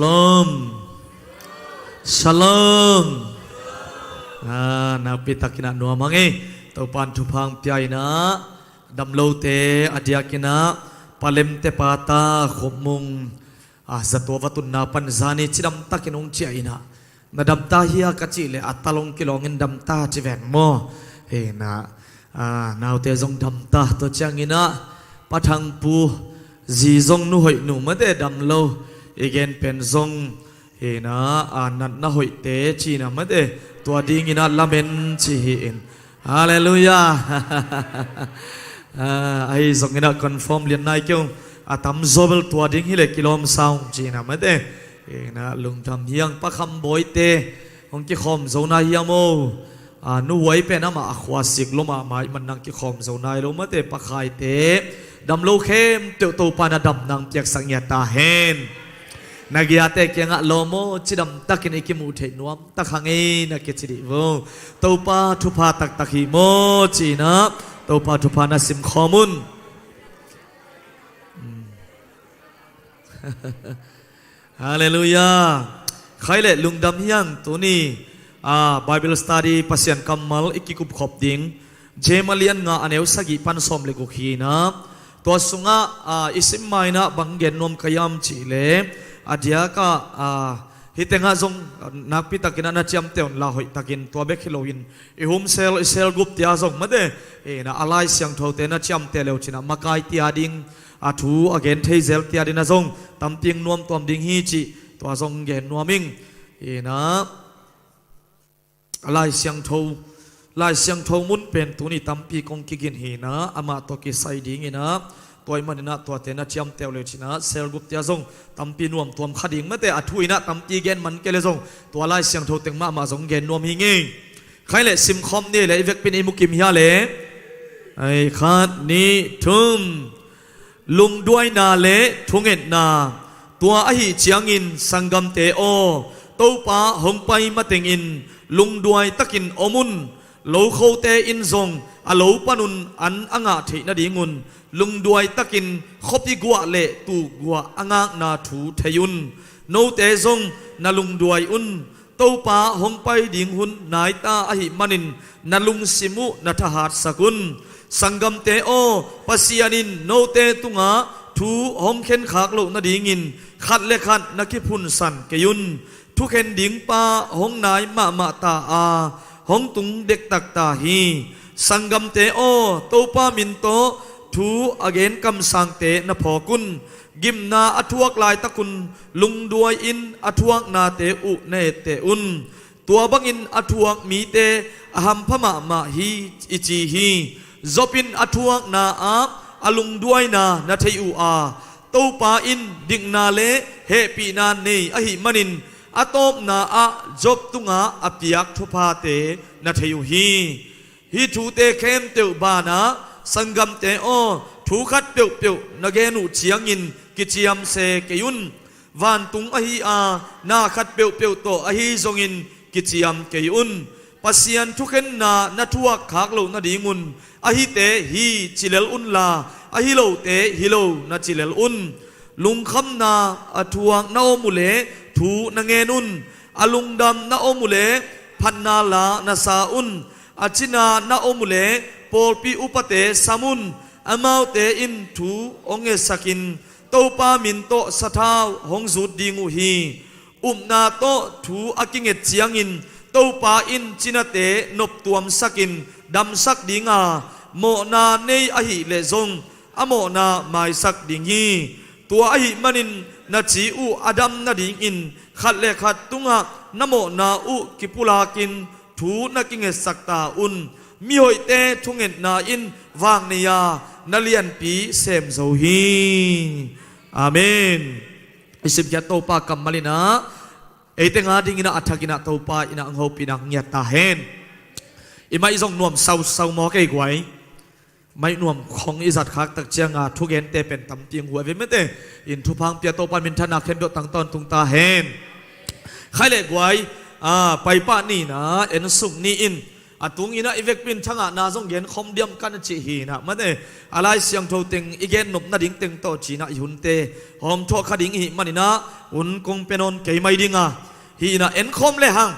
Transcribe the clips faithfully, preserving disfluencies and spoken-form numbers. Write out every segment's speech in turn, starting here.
Shalom. Shalom. Ah, nakpi takin ah nuam hang ei. Topan thupha hong pia in ah, damlote a diakin ah, Palemte pata Khupmung, ah, zato va tunna pan zani cidam takin hong ciah in ah, na damta hia ka cih leh a tal hong kilawngin damta ci ven maw? Hi in ah, ah, naute zong damta, tua ciangin ah Pa Thangpu zi zong nu hoih nu mate damlo, i gen pen zong hi in ah, ah, natna hoihte ci in ah mate, tua dingin ah lamen ci hi in. Halleluiah. Ah, ahi zongin ah confirm lian nai kei ung, a tamzaw bel tua ding hi leh kilawm sa ung ci in ah mate. Hi in ah lungdam hi ing. Pa Kham Bawite hong kikhawm zo nai hiam aw? Ah, Nu Huai pen amah a khua sik lua mahmah ahih man nang kikhawm zo nai lo mate. Pa Khaite damlo khempeuh Topan a dam nang piaksak ngiat ta hen. Na giate kiangah lawm aw, cidam takin i kimuh theih nuam tak hang ei na kici dih vo. Topa thupha taktak hi maw ci in ah, Topa thupha na simkhawm un. Halleluiah. Khai le lungdam hi ing. Tuni, ah, Bible study Pasian kammal i kikupkhop ding, James a lian nga a neu sagih pan sawm le guk hi in ah, tua sungah, ah, i sim ma in ah bang gen nuam ka hiam cih leh, a diakah, ah, hih tengah zong, ah, nakpi takin ah na ciamteh un la, hoih takin tua bek hi loin i home cell, i cell group te ah zong mate, hi in ah a Lai Siangthote na ciamteh le uh cin ah, makaite a ding a thu a gen thei zelte a ding ah zong tampi nuamtuam ding hi cih tua zong gen nuam ing. Hi in ah, a Lai Siangtho, Lai Siangtho mun pen tuni tampi kong kigin hi in ah, amah tawh kisai dingin ah, tua ahih manin ah tuate na ciamteh uh le uh cin ah cell group te ah zong tampi nuamtuam kha ding mate, a thu in ah tampi gen man kei leh zong tua Lai Siangtho teng mahmah zong gen nuam hi ing ei. Khai le simkhawm ni le, i vekpi in i mu kim hia le. Ai, khat, nih, thum. Lungduaina le thungetna. Tua ahih ciangin sanggamte aw, Topa hong pai matengin lungduai takin om un. Lokhote in zong a lo panun an a ngah theih nadingun lungduai takin khuapi guah le tuu guah a ngakna thu thei un. Note zong na lungduai un. Topa hong pai ding hun nai ta ahih manin na lungsim uh na thahatsak un. Sanggamte aw, Pasian in note tungah thu hong khenkhak loh nadingin khat le khat na kiphunsan kei un. Thukhen ding pa hong nai mahmah ta a, hong tung dektak ta hi. Sanggamte aw, Topa min tawh thu a gen kamsangte na phawk un. Gimna a thuak laitakun lungduai-in a thuaknate uh na etteh un. Tua bangin a thuak mite a hampha mahmah hi, i ci hi. Job in a thuakna ah a lungduaina na thei uh a, Topa in dikna le hehpihna nei ahih manin a tawpna ah Job tungah a piak thuphate na thei uh hi. Hih thute khempeuh banah, sanggamte aw, thu khat peuhpeuh na gen uh ciangin kiciam se kei un. Vantung ahi a, na khat peuhpeuh tawh ahi zongin kiciam kei un. Pasian thukhenna na thuak khak loh nadingun, ahite hi ci lel unla, ahi lote hi lo na ci lel un. Lungkhamna a thuak na om uhleh thu na ngen un. A lungdam na om uhleh phatna la na sa un. A cina na om uhleh pawlpi upate sam un. Amaute in thu hong ngetsakin Topa min tawh sathau hong zut ding uh hi. Upna tawh thu a kinget ciangin Topa in cinate noptuamsakin damsak ding a, mawhna nei ahih leh zong a mawhna maisak ding hi. Tua ahih manin na ci uh a dam nadingin khat le khat tungah na mawhna uh kipulakin thu na kingetsak ta un. Mihoihte thungetna in vak nei a, na lianpi sem zo hi. Amen. I simkhiat Topa kammal in ah, eite nga dingin ah a thakin ah Topa in ah hong hopihna hong ngiat ta hen. I maih zong nuam sausau maw kei guai. Maih nuam khong i zat khak tak ciang a thugente pen tampi hong huai ve mate. In thupha hong pia Topa minthanna khempeuh tang tawntung ta hen. Khai le guai, a, paipah ni in ah, ensuk ni in, A tunginah i vekpi in thangahna zong genkhawm diam ka na cih hinah, mate, a Lai Siangtho teng i gennop nading teng tawh cinah i hunte hawmthawh kha ding ihih maninah hun kong pia nawn kei mai dinga, hinah enkhawm lehang.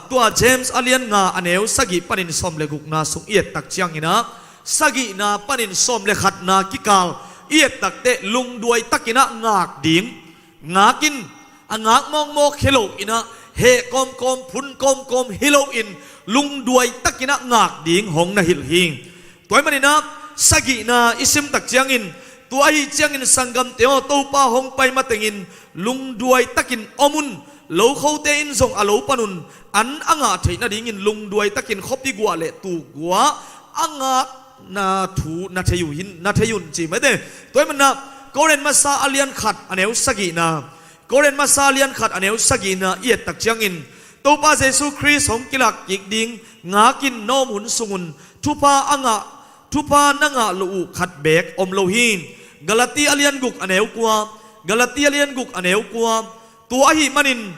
Tua James a lian nga a neu sagih panin sawm le gukna sung i et tak cianginah, sagihna panin sawm le khatna kikal i et takteh lungduai takinah ngak ding, ngak in, a ngak mawkmawk hi loinah, heh kawmkawm, phun kawmkawm hi loin, lungduai takinah ngak ding hong na hilh hi. Tua ahih maninah sagihna i sim tak ciangin, tua ahi ciangin sanggamte aw, Topa hong pai matengin lungduai takin om un. Lokhote in zong a lo panun an a ngah theih nadingin lungduai takin khuapi guah le tuu guah a ngakna thu na thei uh hin, na thei un ci mate. Tua ahih maninah Korin masa a lian khat a neu sagihna, Korin masa a lian khat a neu sagihna i et tak ciangin, Topa Jesu Khrist hong kilak kik ding ngakin na om hun sungun thupha a ngah, thupha na ngah loh uh khat beek om lo hi. Galati a lian guk a neu kua, Galati a lian guk a neu kua. Tua ahih manin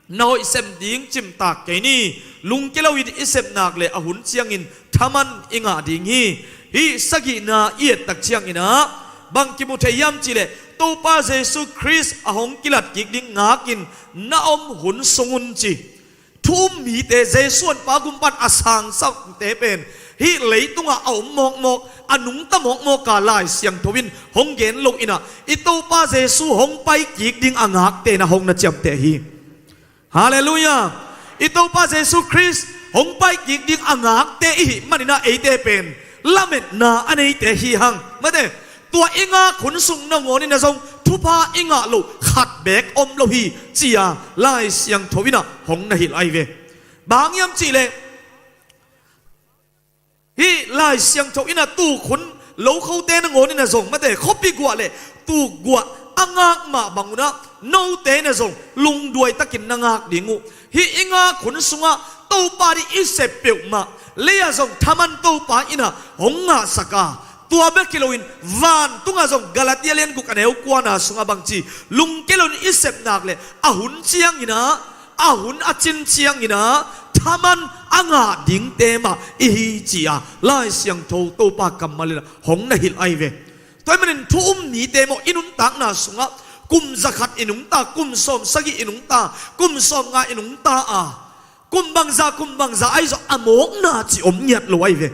na hoih sem ding cimtak kei ni. Lungke loin i sep nak le a hun ciangin thaman i ngah ding hi. Hih sagihna i et tak cianginah bang kimu thei hiam cihleh, Topa Jesu Khrist a hong kilat kik ding ngakin na om hun sungun ci. Thu um mite, Jesu an pa gumpan a sangsangte pen hih leitungah a om mawkmawk, a nungta mawkmawka Lai Siangtho in hong gen loinah, i Topa Jesu hong pai kik ding a ngakte na hong na ciamteh hi. Halleluiah. I Topa Jesu Khrist hong pai kik ding a ngakte ihih maninah eite pen lametna a neite hi hang. Mate, tua i ngak hun sung nangawninah zong thupha i ngah loh khat beek om lo hi, ci-a Lai Siangtho inah hong na hilh ahi ve. Bang hang hiam cihleh, hih Lai Siangtho inah tuu khun lokhote nangawninah zong, mate, khuapi guah le tuu guah a ngak mah bangunah note inah zong lungduai takin na ngak ding uh. Hih i ngak hun sungah Topa ding i sep peuhmah lei-ah zong thaman Topa inah hong ngahsak a, tua bek hi loin vantungah zong Galati a lian guk a neu kuana sungah bangci, lungke loin i sep nak le a hun cianginah, a hun a cin cianginah thaman a ngah dingte mah i hi, ci-a Lai Siangtho Topa kammal inah hong na hilh ahi ve. Tua ahih manin thu um nite maw, i nuntakna sungah kum zakhat i nungta, kum sawm sagih i nungta, kum sawm nga i nungta a, kum bangza, kum bangza ahi zong a mawkna cih om ngiat lo ahi ve.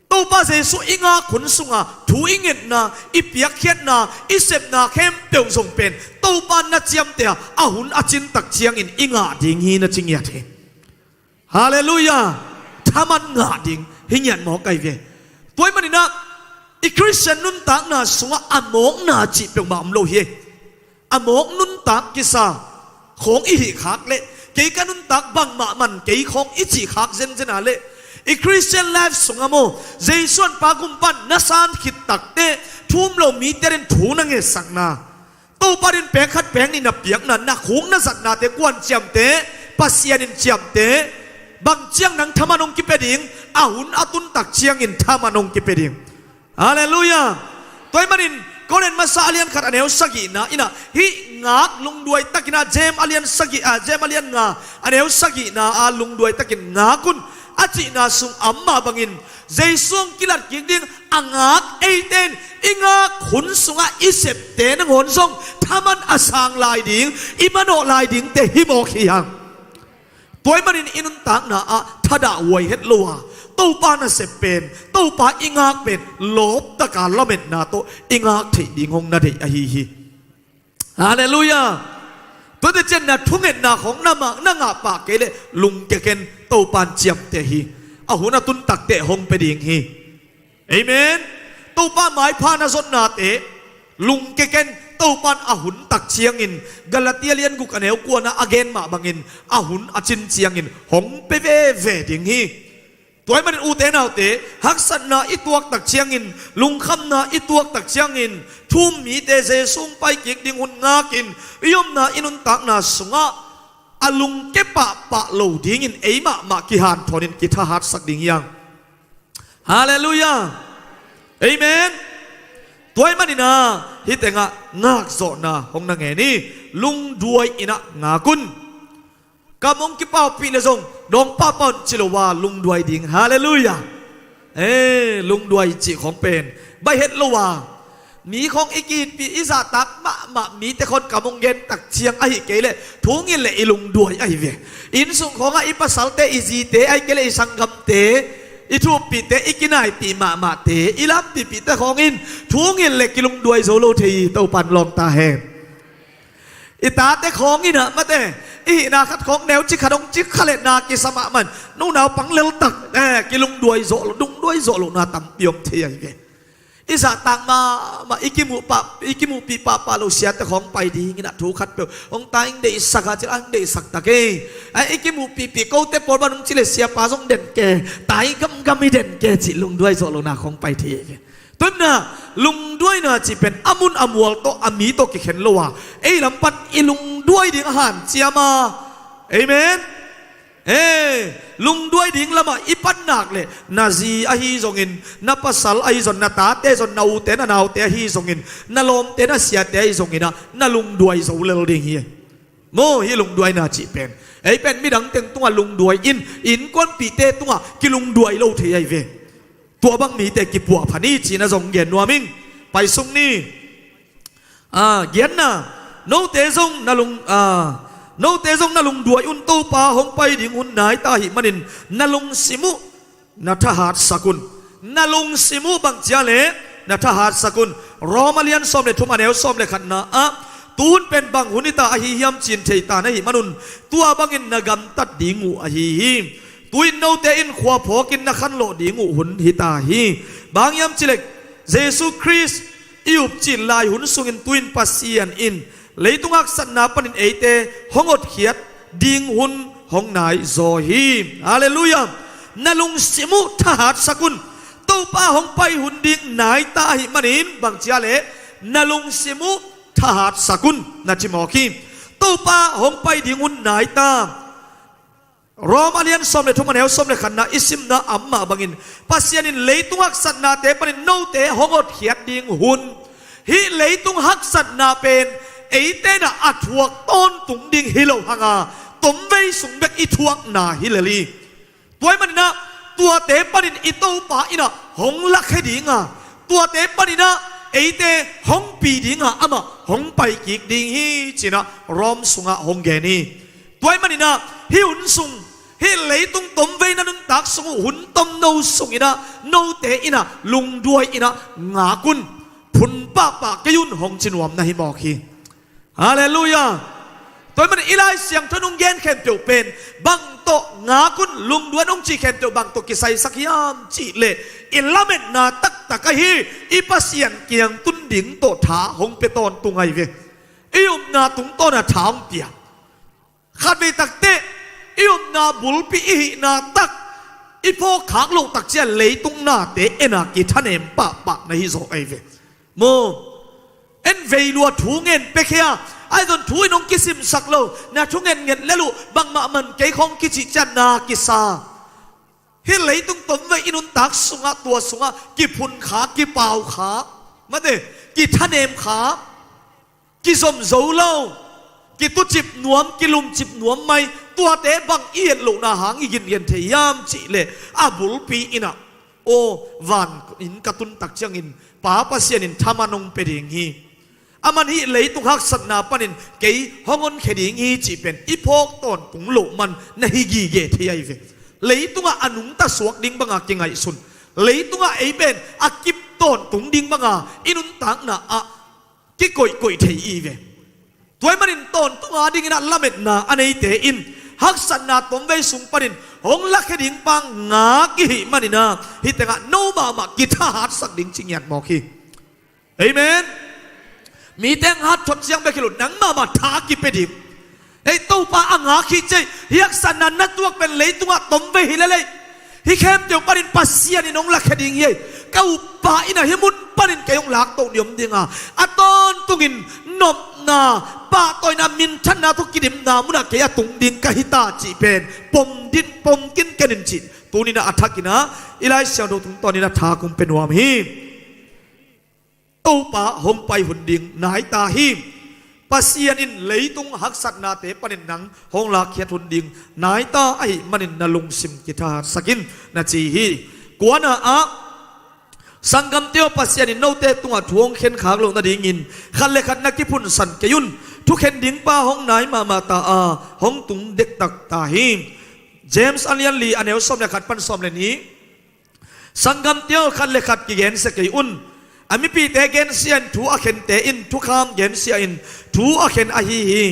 Topa Jesu i ngak hun sunga thu i ngetna, i piakkhiatna, i sepna khempeuh zong pen Topa na ciamteh a, a hun a cin tak ciangin i ngah ding hi na ci ngiat hi. Halleluiah. Thaman ngah ding hi ngiat mawk ahi ve. Tua ahih maninah i Khristian nuntakna sungah a mawkna cih peuhmah om lo hi. A mawk nuntak kisa khawng i hih khak leh, kei ka nuntak bangmah man kei khawng i cih khak zenzen a leh, i Christian life sungah maw, Jesu an pa gumpan na san khit takteh thu um lo mite in thu na ngetsakna, Topa din pek khat pek nih na piakna, na khuk na zatnate kuan ciamteh, Pasian in ciamteh, bang ciang nang thaman hong kipia ding, a hun a tun tak ciangin thaman hong kipia ding. Halleluiah. Tua ahih manin Korin masa a lian khat a neu sagihna inah hih ngak lungduai takinah James a lian sagih, ah, James a lian nga a neu sagihna ah lungduai takin ngak un a cihna sung a om mah bangin Jesu hong kilat kik ding a ngak eite in i ngak hun sungah i septe nangawn zong thaman a sang lai ding, i manawh lai dingte hi mawk hi hang. Tua ahih manin i nuntakna ah thadah huai het lo a, Topa nasep pen, Topa i ngak pen lawptaka lametna tawh i ngak theih ding hong na deih ahi hi. Halleluiah. Tuate ciang na thungetna khawng na mah na ngah pah kei leh lungke ken, Topa in ciamteh hi. A hun a tun takteh hong pia ding hi. Amen. Topa maipha na zonnate lungke ken, Topa in a hun tak ciangin, Galati a lian guk a neu kuana a gen mah bangin a hun a cin ciangin hong pia veve ding hi. Tua ahih manin ute naute, haksatna i tuak tak ciangin, lungkhamna i tuak tak ciangin, thu um mite, Jesu hong pai kik ding hun ngakin i omna i nuntakna sungah a lungke pahpah lo dingin ei mahmah kihanthawn in kithahatsak ding hi hang. Halleluiah. Amen. Tua ahih maninah hih tengah ngakzawhna hong na ngen hi. Lungduai inah ngak un. Kam hong kipaupih le zong dawng pahpah un ci lo a lungduai ding. Halleluiah. Eh, lungduai cih khawng pen baih het lo a, mi khawng i kiitpih, i zahtak mahmah mite khawng kam hong gen tak ciang ahi kei leh thu ngin leh i lungduai ahi ve. Inn sung khawngah i pasalte, i zite ahi kei leh i sanggamte, i thuppihte, i kinaipih mahmahte, i lampihpihte khawng in thu ngin leh kilungduai zo lo thei hi. Topan lawng ta hen. I tate khawng in ah mate, i hihna khat khawng neu ci khat hong ci kha leh na kisa mahmah in, no naupang leltak, eh, kilungduai zawh lo, lungduai zawh lohna tampi om thei ahi ve. I zahtak mahmah, i kimuh pah, i kimuhpih pahpah lo siate khawng pai dingin ah thu khatpeuh hong ta in deihsak a, cil a hong deihsak tak ei. Ai, i kimuhpihpih kote pawl bang hong ci leh siapa zong den ke, tai gamgam i den ke cih lungduai zawh lohna khawng pai thei ahi ve. Tua hi in ah, lungduaina cih pen a mun a mual tawh, a mi tawh kikhen lo a, ei lam pan i lungduai ding a hanciam a. Amen. Eh, lungduai ding lamah i pan nak leh na zi ahi zongin, na pasal ahi zong, na tate zong, na ute na naute ahi zongin, na lawmte na siate ahi zongin ah, na lungduai zo lel ding hi. Maw, hih lungduaina cih pen ei pen midang teng tungah lungduai in, innkuanpihte tungah kilungduai lo thei ahi ve. Tua bang mite kipuah pha ni cih na zong gen nuam ing. Pai sung ni. Ah, giatna. Note zong na lung, ah, note zong na lungduai un, Topa hong pai ding hun nai ta ahih manin na lungsim uh na thahatsak un. Na lungsim uh bang ci a leh na thahatsak un. Rom a lian sawm le thum, a neu sawm le khatna ah, tu hun pen bang hun hi ta ahi hiam ci-in thei ta na hih manun, tua bangin na gamtat ding uh ahi hi. Tu-in note in khua phawkin na khanlawh ding uh hun hi ta hi. Bang hiam cih leh Jesu Khrist i up cil lai hun sungin tu-in Pasian in leitung haksatna panin eite hong hotkhiat ding hun hong nai zaw hi. Halleluiah. Na lungsim uh thahatsak un. Topa hong pai hun ding nai ta ahih manin bang ci a leh na lungsim uh thahatsak un na ci mawk hi. Topa hong pai ding hun nai ta. Rom a lian sawm le thum, a neu sawm le khatna i simna ah mah bangin, Pasian in leitung haksatnate panin note hong hotkhiat ding hun. Hih leitung haksatna pen eite in ah a thuak tawntung ding hi lo hang a, tomvei sung bek i thuakna hi lel hi. Tua ahih manin ah tuate panin i Topa in ah hong lakhia ding a, tuate panin ah eite hong pi ding a, amah hong pai kik ding hi ci-in ah Rom sungah hong gen hi. Tua ahih manin ah hih hun sung, hih leitung tomvei na nuntak sung uh hun tomno sungin ah note in ah lungduai in ah ngak un, phun pahpah kei un hong ci nuam na hi mawk hi. Halleluiah. Tua ahih manin i Lai Siangtho in hong gen khempeuh pen bang tawh ngak un, lungduai un hong cih khempeuh bang tawh kisaisak hiam cih leh i lametna taktak ahi, i Pasian kiang tun ding tawh tha hong pia tawntung ahi ve. I upna tungtawn ah tha hong pia. Khatvei takteh i upna bulpi, i hihna tak i phawkkhak loh tak ciang leitung nate en a kithanem pahpah na hi zaw ahi ve. Maw, en vei lua, thu ngen pek hi a, ahi zong thu in hong kisimsak lo, na thu ngen nget lel uh, bangmah man kei khawng kicih ciang na kisa. Hih leitung tomvei i nuntak sungah, tua sungah kiphun kha, kipau kha, mate, kithanem kha, kizom zo lo, kitucip nuam, kilumcip nuam mai, tuate bang i et lohna hang i ginggen thei hiam cih leh a bulpi in ah, aw, van inn ka tun tak ciangin Pa Pasian in thaman hong pia ding hi. Aman hih leitung haksatna panin kei hong honkhia ding hi cih pen i phawk tawntung loh man na hi gige thei ahi ve. Leitungah a nungta suak ding banga kingaihsun, leitungah ei pen a kip tawntung ding banga i nuntakna ah kikoihkoih thei i hi ve. Tua ahih manin tawntung a dingin ah lametna a neite in haksatna tomvei sung panin hong lakhia ding pa ngak i hih manin ah hih tengah no mahmah kithahatsak ding ci ngiat mawk hi. Amen. Mite hong hat thot ciang bek hi lo, nang mahmah tha kipia ding. Ei, Topa a ngak hi cei, hih haksatna na tuak pen leitungah tomvei hi lel ei. Hih khempeuh panin Pasian in hong lakhia ding hi ei. Ka uppa in ah hih mun panin kei hong laktoh ni om ding a, a tawntungin nopna, pahtawina, minthanna tawh kidimna munah kei a tung ding ka hi ta cih pen pom din, pom kinken in cih tuni-in ah a thakin ah i Lai Siangtho tungtawnin ah tha kong pia nuam hi. Topa hong pai hun ding nai ta hi. Pasian in leitung haksatnate panin nang hong lakkhiat hun ding nai ta ahih manin na lungsim kithahatsak in, na ci hi. Kuana ah, sanggamte aw, Pasian in note tungah thu hong khenkhak loh nadingin khat le khat na kiphunsan kei un. Thukhen ding pa hong nai mahmah ta a, hong tung dektak ta hi. James a lian li, a neu sawm le khat pan sawm le nih. Sanggamte aw, khat le khat kigensia kei un. A mipihte gensia in thu a khente in thukham gensia in thu a khen ahi hi.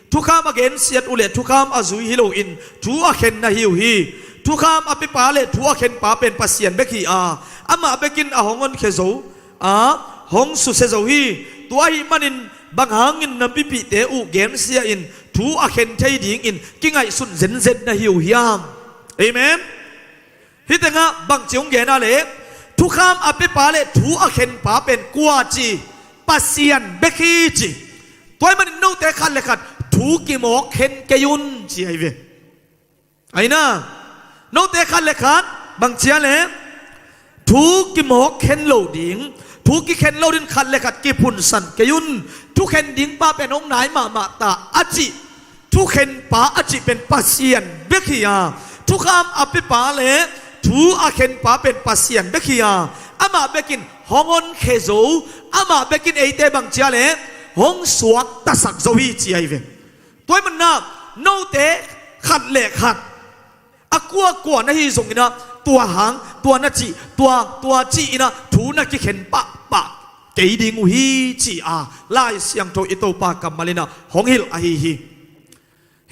Thukham a gensiat uh le thukham a zui hi loin thu a khen na hi uh hi. Thukham a pepa le thu a khenpa pen Pasian bek hi a, amah bekin a hong honkhia zo a, hong susia zo hi. Tua ahih manin bang hangin na mipihte uh gensia in thu a khen thei dingin kingaihsun zenzen na hi uh hiam? Amen. Hih tengah bangci hong gen a le, thukham a pepa le thu a khenpa pen kua ci? Pasian bek hi ci. Tua ahih manin note khat le khat thu kimawk khen kei un ci ahi ve. Aina, note khat le khat bangci a le, thu kimawk khen lo ding, thu kikhen lo ding khat le khat kiphunsan kei un. Thukhen ding pa pen hong nai mahmah ta a cih thukhenpa a cih pen Pasian bek hi a, thukham a pepa le thu a khenpa pen Pasian bek hi a, amah bekin hong honkhia zo, amah bekin eite bangci a le hong suaktasak zo hi ci ahi ve. Tua ahih manin note khat le khat a kuakua na hi zongin ah, tua hang, tua na cih, tua, tua ci-in ah thu na kikhen pahpah kei ding uh hi ci a, Lai Siangtho i Topa kammal in ah hong hilh ahi hi.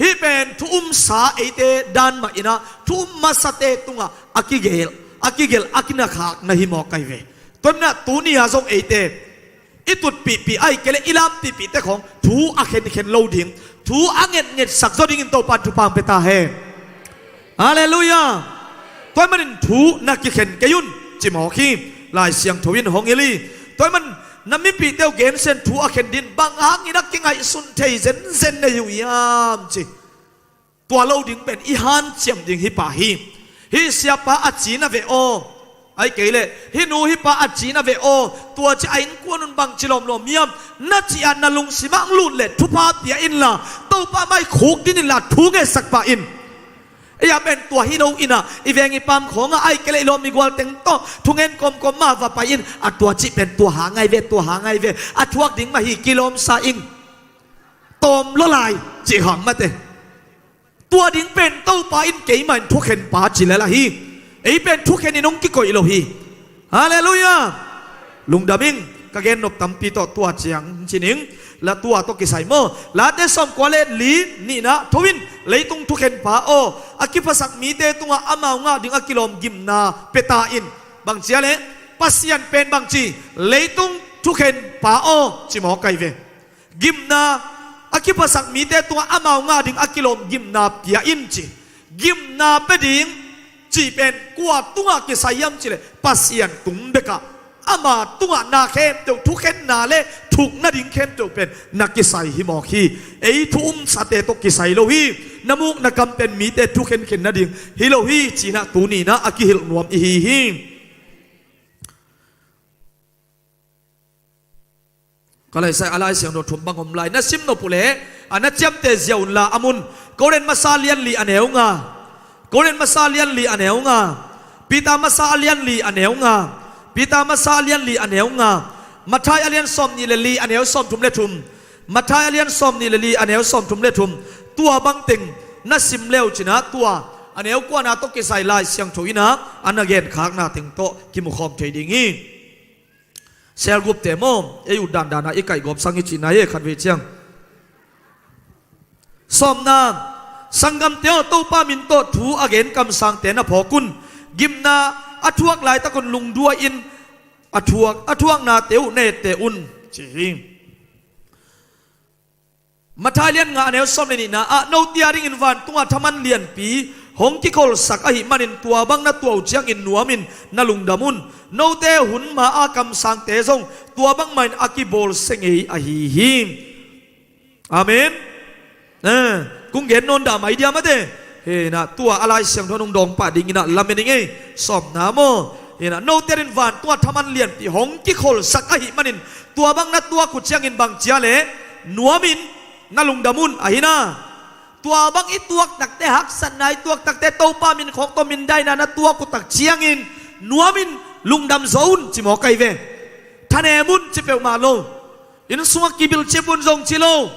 Hih pen thu umsa eite dan mah in ah thu um masate tungah a kigelh, a kigelh, a kinakhak na hi mawk ahi ve. Tua ahih manin ah tuni-a zong eite i tutpihpih ahih kei leh i lampihpihte khawng thu a khenkhen lo ding, thu a ngetngetsak zaw dingin Topa in thupha hong pia ta hen. Halleluiah. Tua ahih manin thu na kikhen kei un ci mawk hi. Lai Siangtho in hong hilh hi. Tua ahih manin na mipihte uh gensia in thu a khen dingin bang hangin a kingaihsun thei zenzen na hi uh hiam ci. Tua lo ding pen i hanciam ding hi pah hi. Hih siapa a ci na ve aw, ahih kei leh hih nu hih pa a ci na ve aw, tua ci a innkuan un bangci lawmlawm hiam na cih ah na lungsim ah hong lut leh thupha pia inla, Topa mai khuk din inla thu ngetsak pah in. Ei a pen tua hi lo in ah, i veng i pam khawngah ahih kei leh i lawm i gual teng tawh thungen kawmkawm mah va pai in, a tua cih pen tua hang ahi ve, tua hang ahi ve, a thuak ding mah hi, kilawmsa ing, tawm lua lai cih hang mate. Tua ding pen Topa in keimah in thukhenpa ci lel ahi. Ei pen thukhen in hong kikoih lo hi. Halleluiah. Lungdam ing, ka gen nop tampi tawh tua ciang ci ning. La tua tawh kisai maw. Late sawmkua le li nihna, tho in, leitung thukhenpa aw, a kiphasak mite tungah amau ngah ding a kilawm gimna pia ta in. Bang ci a leh, Pasian pen bangci, leitung thukhenpa aw ci mawk ahi ve. Gimna, a kiphasak mite tungah amau ngah ding a kilawm gimna pia in ci. Gimna pia ding cih pen kua tungah kisai hiam cih leh Pasian tung bekah, ama tungah na khempeuh, thukhenna le thuk nading khempeuh pen na kisai hi mawk hi. Ei thu umsate tawh kisai lo hi. Na muk na kam pen mite thukhenkhen nading hi lo hi ci-in ah tuni-in ah a kihilh nuam i hi hi. Ka laisai a Lai Siangtho thum bang om lai. Na sim nop uh leh a na ciamteh ziau unla a mun. Korin masa lian li a neu nga. Korin masa lian li a neu nga. Peter masa a lian li a neu nga. Peter masa a lian li a neu nga. Matthai a lian sawmnih le li a neu sawmthum le thum. Matthai a lian sawmnih le li a neu sawmthum le thum. Tua bang teng na sim le uh cin ah tua a neu kuana tawh kisai Lai Siangtho in ah a na genkhakna teng tawh kimukhawm thei ding hi. Cell group-te maw, ei ut dandan a i kaihgawp sang i cihna hi, khatvei ciang. Sawmna, sanggamte aw, Topa min tawh thu a gen kamsangte na phawk un. Gimna a thuak laitak un lungduai-in a thuak, a thuaknate uh na etteh un ci hi. Matthai lian nga a neu sawm le nihna ah, note adingin vantungah thaman lianpi hong kikholsak ahih manin tua bang na tuah uh ciangin nuamin na lungdam un. Note hun ma-a kamsangte zong tua bangmah in a kibawlsia ngei ahi hi. Amen. Eh, kong gen nawn dah mai dia mate. Hi na, tua a Lai Siangtho nong dawng pah dingin ah lamen ing ei. Sawmna maw. Hi na, note adingin vantungah thaman lianpi hong kikholsak ahih manin tua bang na tuak uh ciangin bang ci a leh nuamin na lungdam un, ahi na. Tua bang i tuak takte, haksatna i tuak takte, Topa min khawng tawh mindaina na tuak uh tak ciangin nuamin lungdam zaw un ci mawk ahi ve. Thanem un ci peuhmah lo. Inn sungah kibilcip un zong ci lo.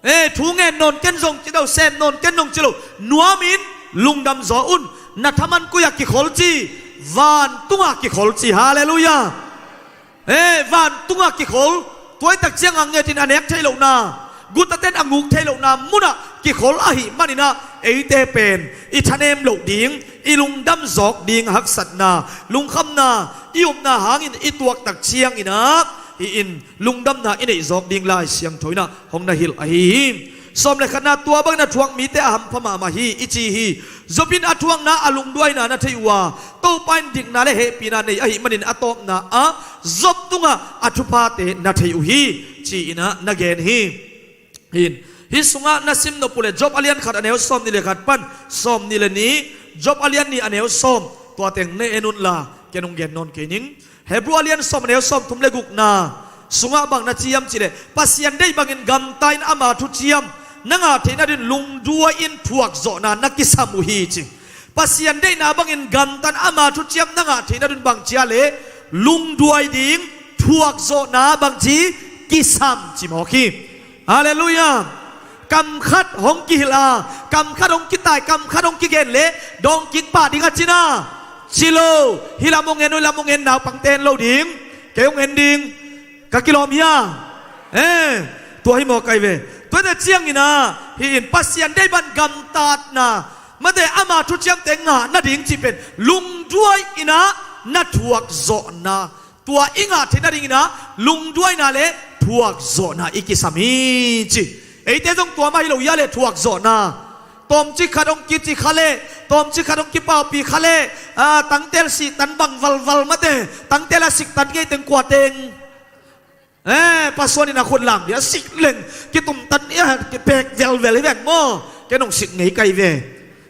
Eh, thu ngen nawn ken zong ci lo, sem nawn ken zong ci lo. Nuamin lungdam zaw un. Na thaman koi-ah kikhol ci? Vantungah kikhol ci. Halleluiah. Eh, vantungah kikhol. Tua i tak ciang a ngetin a nek theih lohna, gutaten a nguk theih lohna munah kikhol ahih maninah, eite pen i thanem loh ding, i lungdam zawk ding haksatna, lungkhamna, i upna hangin i tuak tak cianginah, hih in lungdamna i neih zawk ding Lai Siangtho inah hong na hilh ahi hi. Sawm le khatna, tua bangin a thuak mite a hampha mahmah hi i ci hi. Job in a thuakna a lungduaina na thei uh a, Topa in dikna le hehpihna nei ahih manin a tawpna ah Job tungah a thuphate na thei uh hi, ci-inah na gen hi. Hin, hih sungah na sim nop uh leh Job a lian khat a neu sawm nih le khat pan sawm nih le nih, Job a lian nih a neu sawm, tua teng na en unla, ken hong gen nawn kei ning. Hebru a lian sawm a neu sawm thum le gukna sungah bang na ci hiam cih leh, Pasian deih bangin gamta in ama thuciam na ngah theih nadingin lungduai-in thuakzawhna na kisam uh hi ci. Pasian deihna bangin gamta in ama thuciam na ngah theih nadingin bang ci a leh, lungduai ding, thuakzawhna bangci kisam ci mawk hi. Halleluiah. Kam khat hong kihilh a, kam khat hong kitai, kam khat hong kigen leh dawng kik pah ding a cina ci lo. Hih lam hong en, hih lam hong en, naupangte en lo ding. Kei hong en ding. Ka kilawm hia? Eh, tua hi mawk ahi ve. Tua hi cianginah, hih in Pasian deih bang gamtatna, mate ama thuciamte ngah nading cih pen lungduai-inah na thuakzawhna, tua i ngah theih nadinginah lungduaina le thuakzawhna i kisam hi ci. Eite zong tua mah hi lo hia leh thuakzawhna. Tawmcik khat hong kici kha leh, tawmcik khat hong kipahpih kha leh, ah, tangtel sih tan bang valval mate, tangtel a sik tan ngei teng kua teng. Eh, pasuan in a khut lam dia sik leng, kitum tan ia, kipek velvel hi ven maw. Ken hong sik ngei kai ve.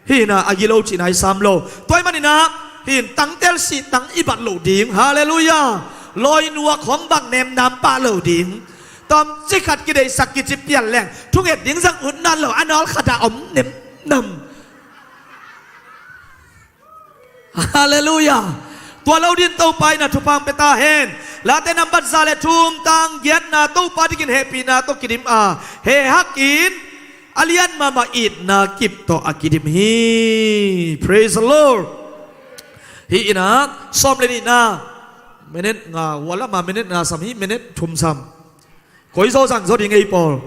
Hih inah a gilo cihna i sam lo. Tua ahih maninah, hih in tangtel sih tang i bat loh ding. Halleluiah. Lawinuak hong bang nemnam pah lo ding. Tawmcik khat kideihsak kici pian leng, thunget ding zang ut nawn lo, a nawl khatah om nemnam. Halleluiah. Tua lo dingin Topa in a thupha hong pia ta hen. Late nambat za le thum, tang giatna, Topa dikin hehpihna tawh kidim a, hehhakin a lian mahmah itna kip tawh a kidim hi. Praise the Lord. Hih inah sawm le nihna, minute nga, hua lamah minute nga sam hi, minute thum sam. Koi zaw zang zaw ding ei pawl.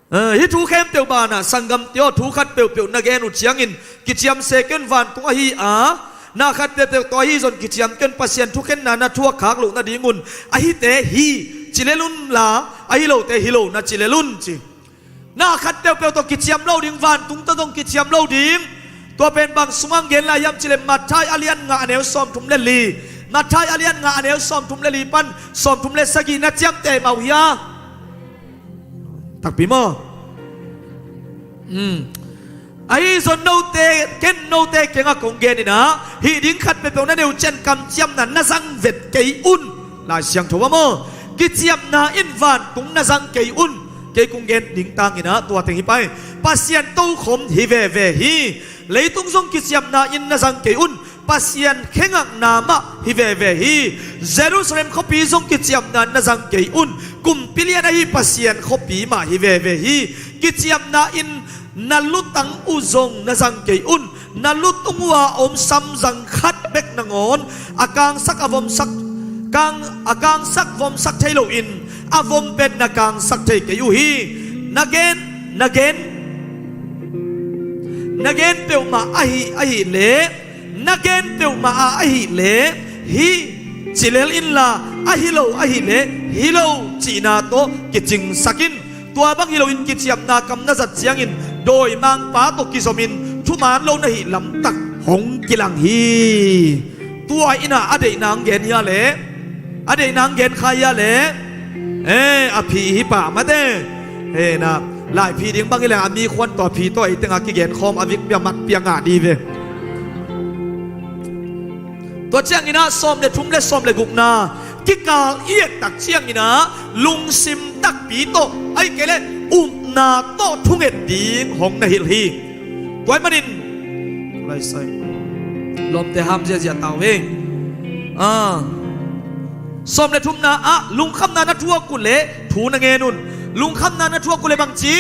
Eh, hih thu khempeuh banah sanggamte aw, thu khat peuhpeuh na gen uh ciangin kiciam se kei un, vantung ahi a, na khat peuhpeuh tawh ahi zong kiciam kei un, Pasian thukhenna na thuak khak loh nadingun, ahite hi ci lel unla, ahi lote hi lo na ci lel un ci. Na khat peuhpeuh tawh kiciam lo ding, vantung tawh zong kiciam lo ding. Tua pen bang sungah gen lai hiam cih leh Matthai a lian nga a neu sawmthum le li. Matthai a lian nga a neu sawmthum le li pan sawmthum le sagih na ciamteh mah uh hia? Takpi maw? Hmm. Ahi zong note, ken note kiangah kong gen inah, hih ding khat peuhpeuh na neu ciang kamciamna na zang vet kei un. Lai Siangtho ah maw? Kiciamna in vantung na zang kei un. Kei kong gen ding tanginah tua teng hi pah hi. Pasian tokhom hi veve hi. Leitung zong kiciamna in na zang kei un. Pasian khengakna mah hi veve hi. Jerusalem khuapi zong kiciamna in na zang kei un. Kumpi lian ahi Pasian khuapi mah hi veve hi. Kiciamna in na lutang uh zong na zang kei un. Na lutung uh a om samzang khat bek nangawn a kangsak a vomsak, kang, a kangsak vomsak thei loin a vom pen na kangsak thei kei uh hi. Na gen, na gen, na gen peuhmah ahi, ahih leh, na gen peuhmah a ahih leh, hi ci lel inla, ahi lo ahih leh, hi lo cihna tawh kicingsak in. Tua bang hi loin kiciamna kam na zat ciangin dawimangpa tawh kizomin thuman lo na hih lamtak hong kilang hi. Tua inah a deihna hong gen hia leh, a deihna hong gen kha hia leh, eh, a phi hi pah mate. Hena, lai phi ding bang hi leh a mi khuan tawh a phi tawh ei tengah kigen khawm a vik pia mat pia ngah di ve. Tua cianginah sawm le thum le sawm le gukna kikal i et tak cianginah lungsim takpi tawh, ahih kei leh upna tawh thunget ding hong na hilh hi. Tua ahih manin, lai sai, lawmte ham ziahziah ta uh hi. Ah. Sawm le thumna ah, lungkhamna na thuak uh leh thu na ngen un. Lungkhamna na thuak uh leh bangci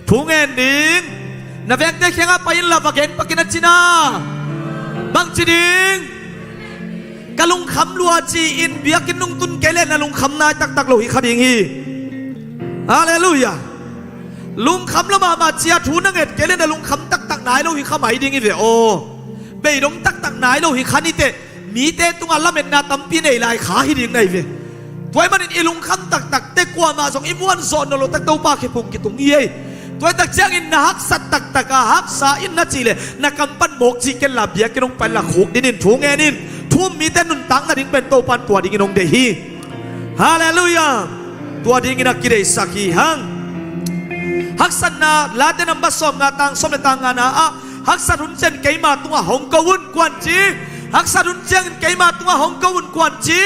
thu ngen ding. Na vengte kiangah pai inla, va gen pak in a ci na. Bangci ding? Ka lungkham lua ci-in biakinn nung tun kei leh na lungkham nai taktak lo hi kha ding hi. Halleluiah. Lungkham lua mahmah ci-a thu na nget kei leh na lungkham taktak nai lo hi kha mai ding hi ve aw. Beidong taktak nai lo hi kha ni teh, mite tungah lametna tampi nei lai kha hi ding na hi ve. Tua ahih manin i lungkham taktak teh kuamah zong i muanzawh nawn loh tak Topa khe phung kitung hi ei. Tua ahih tak ciangin na haksat taktak a haksa in na cih leh na kam pan mawk cih kenla, biakinn hong pai inla khukdin in thu ngen in. Thu um mite nuntak nading pen Topa in tua dingin hong deih hi. Halleluiah. Tua dingin a kideihsak hi hang. Haksatna Late number sawmnga, tang sawm le tang ngana ah, haksat hun ciang keima tungah hong ko un, kuan ci. Haksat hun ciangin keima tungah hong ko un, kuan ci.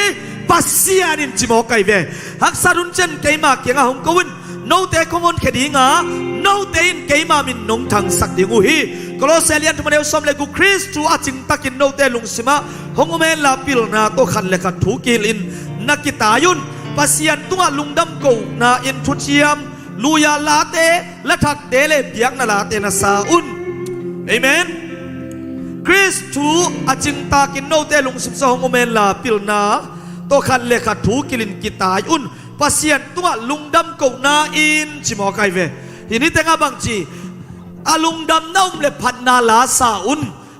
Pasian in ci mawk ahi ve. Haksat hun ciang keima kiangah hong ko un. Note kong honkhia ding a, note in keima min nong thangsak ding uh hi. Kolose lian thum, a neu sawm le guk, Khrist thu a cingtakin note lungsimah hong om henla, pilna tawh khat le khat thu kihilhin na kitai un. Pasian tungah lungdam kohna in thuciam lui-a late, lathakte le biakna late na sa un. Amen. Khrist thu a cingtakin note lungsimah hong om henla, pilna tawh khat le khat thu kihilhin kitai un. Pasian tungah lungdam kohna in ci mawk ahi ve. Hih ni tengah bangci, a lungdamna um le phatna la sa un.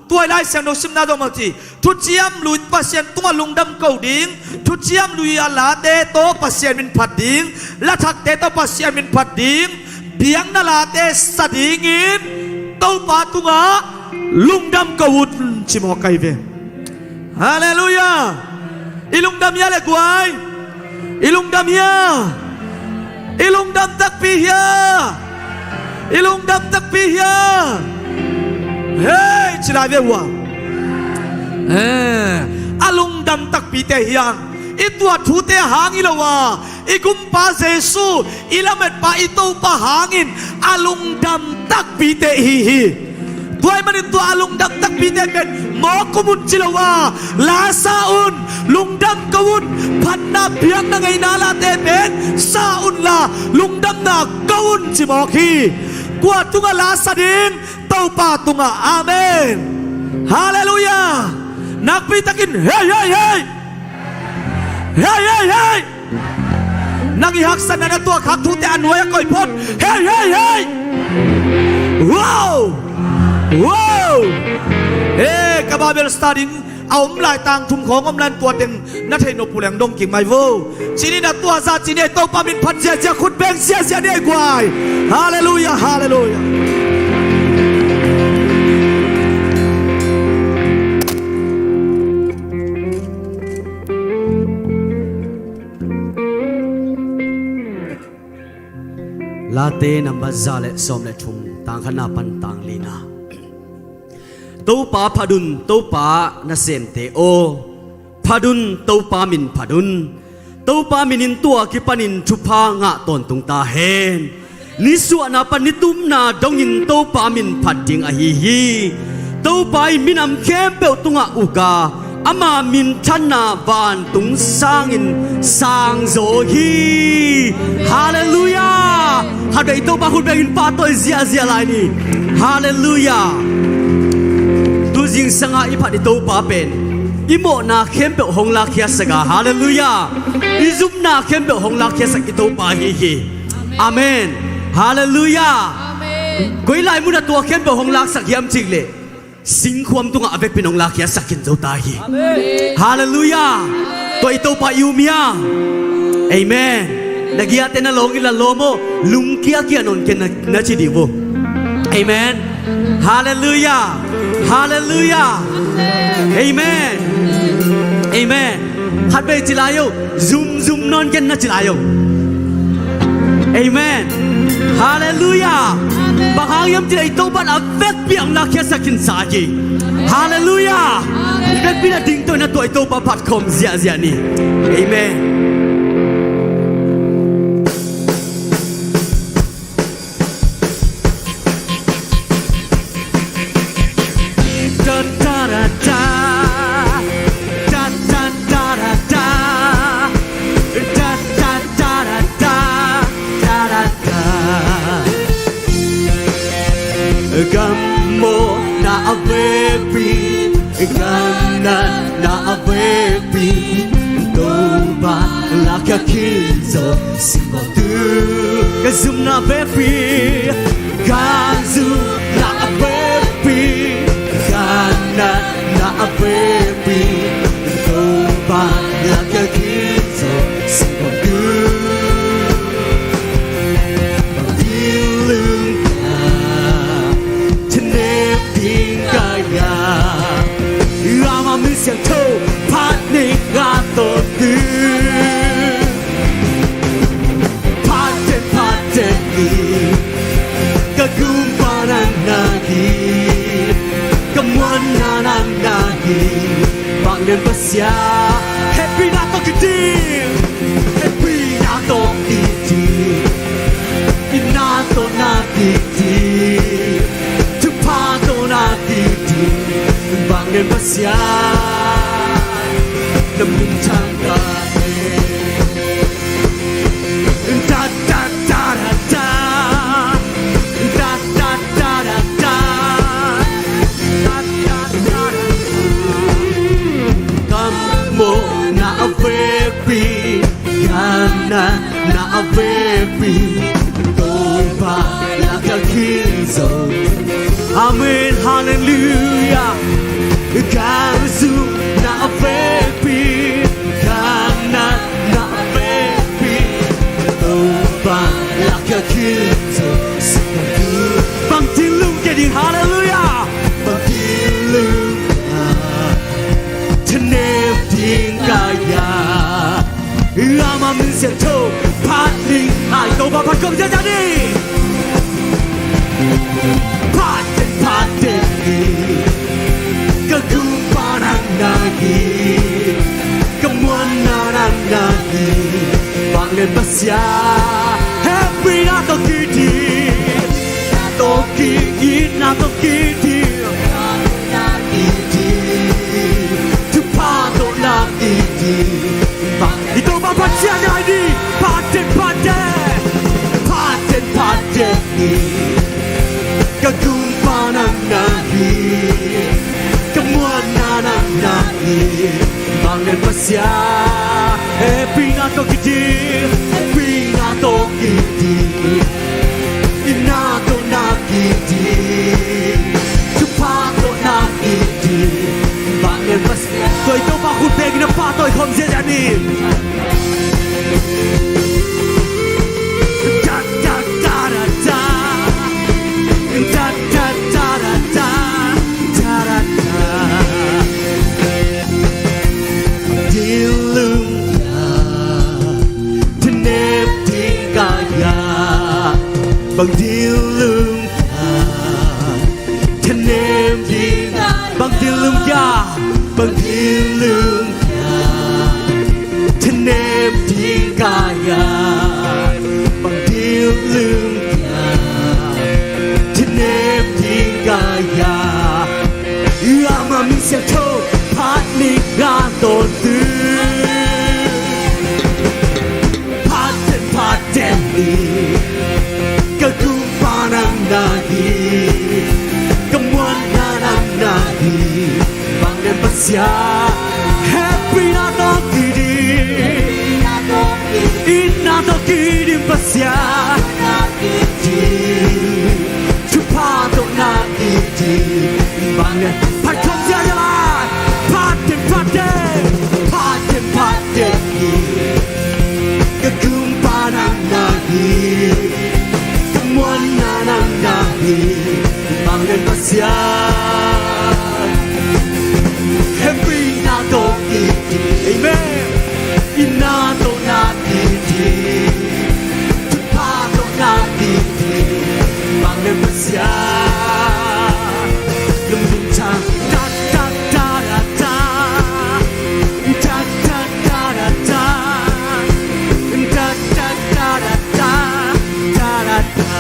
Tua i Lai Siangtho simna zong bangci, thuciam lui, Pasian tungah lungdam ko ding, thuciam lui-a late tawh Pasian min phat ding, lathakte tawh Pasian min phat ding, biakna late sa dingin Topa tungah lungdam ko un ci mawk ahi ve. Halleluiah. I lungdam hia le guai? I lungdam hia? I lungdam takpi hia? I lungdam takpi hia? Hei, ci lai ve uh a. Eh, a lungdam takpite hi hang. I tuah thute hang hi lo a, i Gumpa Jesu, i lametpa, i Topa hangin a lungdam takpite i hi hi. Tua ahih manin tua a lungdam takpite pen mawk um un ci lo a, la sa un, lungdam ko un, phatna biakna ngeina late pen sa unla, lungdamna ko un ci mawk hi. Kua tungah la sa ding? Topa tungah. Amen. Halleluiah. Nakpi takin hei, hei, hei. Hei, hei, hei. Nang i haksatna na tuahkhak thute a nuai-ah koih phot. Hei, hei, hei. Wow. Wow. Eh, ka Bible study a om lai, tang thum khawng om lai, tua teng na theih nop uh leng dong kik mai vo. Ci ni, na tuah zah ci ni ei, Topa min phat ziahziah, khut beng ziahziah ni ei guai. Halleluiah, halleluiah. Late number za le sawm le thum, tang khatna pan tang lina. Topa phat un, Topa nasemte aw, phat un, Topa min phat un. Topa min in tua kipanin thupha ngah tawntung ta hen. Nisuahna pan nitumna dongin Topa min phat ding ahi hi. Topa in minam khempeuh tungah uk a, ama minthanna vantung sangin sangzaw hi. Halleluiah. Khatvei Topa khut bengin pahtawi ziahziah lai ni. Halleluiah. Tu zingsangah i phat i Topa pen i mawhna khempeuh hong lakkhiasak a, halleluiah, i zumna khempeuh hong lakkhiasak i Topa ahi hi. Amen. Halleluiah. Koi lai munah tua khempeuh hong laksak hiam cih leh singkhuam tungah a vekpi-in hong lakkhiasak khin zo ta hi. Halleluiah. Tua i Topa i um hia? Amen. Na giate na lawng inla lawm aw, lungkiakia nawn ken na, na ci dih uh. Amen. Halleluiah. Halleluiah. Amen. Amen. Khatvei ci lai o, zumzum nawn ken na ci lai o. Amen. Halleluiah. Bang hang hiam cih leh i Topa in a vekpi-in hong lakkhiasak khinsa hi. Halleluiah. I vekpi-in a dingto in a tua i Topa phat khawm ziahziah ni. Amen. Mawhna a vekpi, gannatna a vekpi, Topa lak a khin zo singkawmtu. Ka zumna vekpi, ka zumna a vekpi, gannatna a vekpi, Topa lak a khin zo singkawmtu. Bang ding lungkia, thanem ding ka hiam? Ama min siangtho phat ning a tawh tu. Phat den, phat den ni, ka gumpa nang na hi, ka muanna nang na hi. Vanglian Pasian, hehpihna tawh kidim, hehpihna tawh kidim, itna tawh na kidim, thupha tawh na kidim. Vanglian Pasian, na min thang ka hi. Da, da, da, da, da. Da, da, da, da, da. Da, da, da, da, da. Ka mawhna a vekpi, gannatna a vekpi, Topa lak a khin zo. Amen. Halleluiah. Ka zumna a vekpi, gannatna a vekpi, Topa lak a khin zo. Bang ding lungkia ding, halleluiah. Bang ding lungkia, thanem ding ka hiam? Ama min siangtho phat ning a, Topa phat khawm ziahziah ni. Phat den, phat den ni, ka gumpa nang na hi, ka muanna nang na hi. Vanglian Pasian, hehpihna tawh kidim, na tawh kidim, itna tawh kidim, thupha tawh na kidim. I Topa phat ziahziah ni. Phat den, phat den, phat den, phat den ni, ka gumpa nang na hi, ka muanna nang na hi. Vanglian Pasian, hehpihna tawh kidim, hehpihna tawh kidim, itna tawh na kidim, thupha tawh na kidim. Vanglian Pasian, tua i Topa khut bengin a pahtawi khawm ziahziah ni. Da, da, da, da, da. Da, da, da, da, da. Da, da, da. Ding lungkia, thanem ding ka hiam? Bang ding lungkia, thanem ding, bang ding lungkia, bang ding lungkia, thanem ding ka hiam? Bang ding lungkia, thanem ding ka hiam? Ama min siangtho phat ning a tawh tu. Phat den, phat den ni, ka gumpa nang na hi, ka muanna nang na hi. Vanglian Pasian, hehpihna tawh kidim, itna tawh kidim Pasian, thupha tawh na kidim. Vanglian phat khawm ziahziah lai. Phat den, phat den, phat den, phat den ni, ka gumpa nang na hi, ka muanna nang na hi. Vanglian Pasian, hehpihna tawh kidim. Amen. Itna tawh na kidim, thupha tawh na kidim. Vanglian Pasian, lungdam thang. Da, da, da, da, da. Da, da, da, da, da. Da, da, da, da, da. Da, da, da.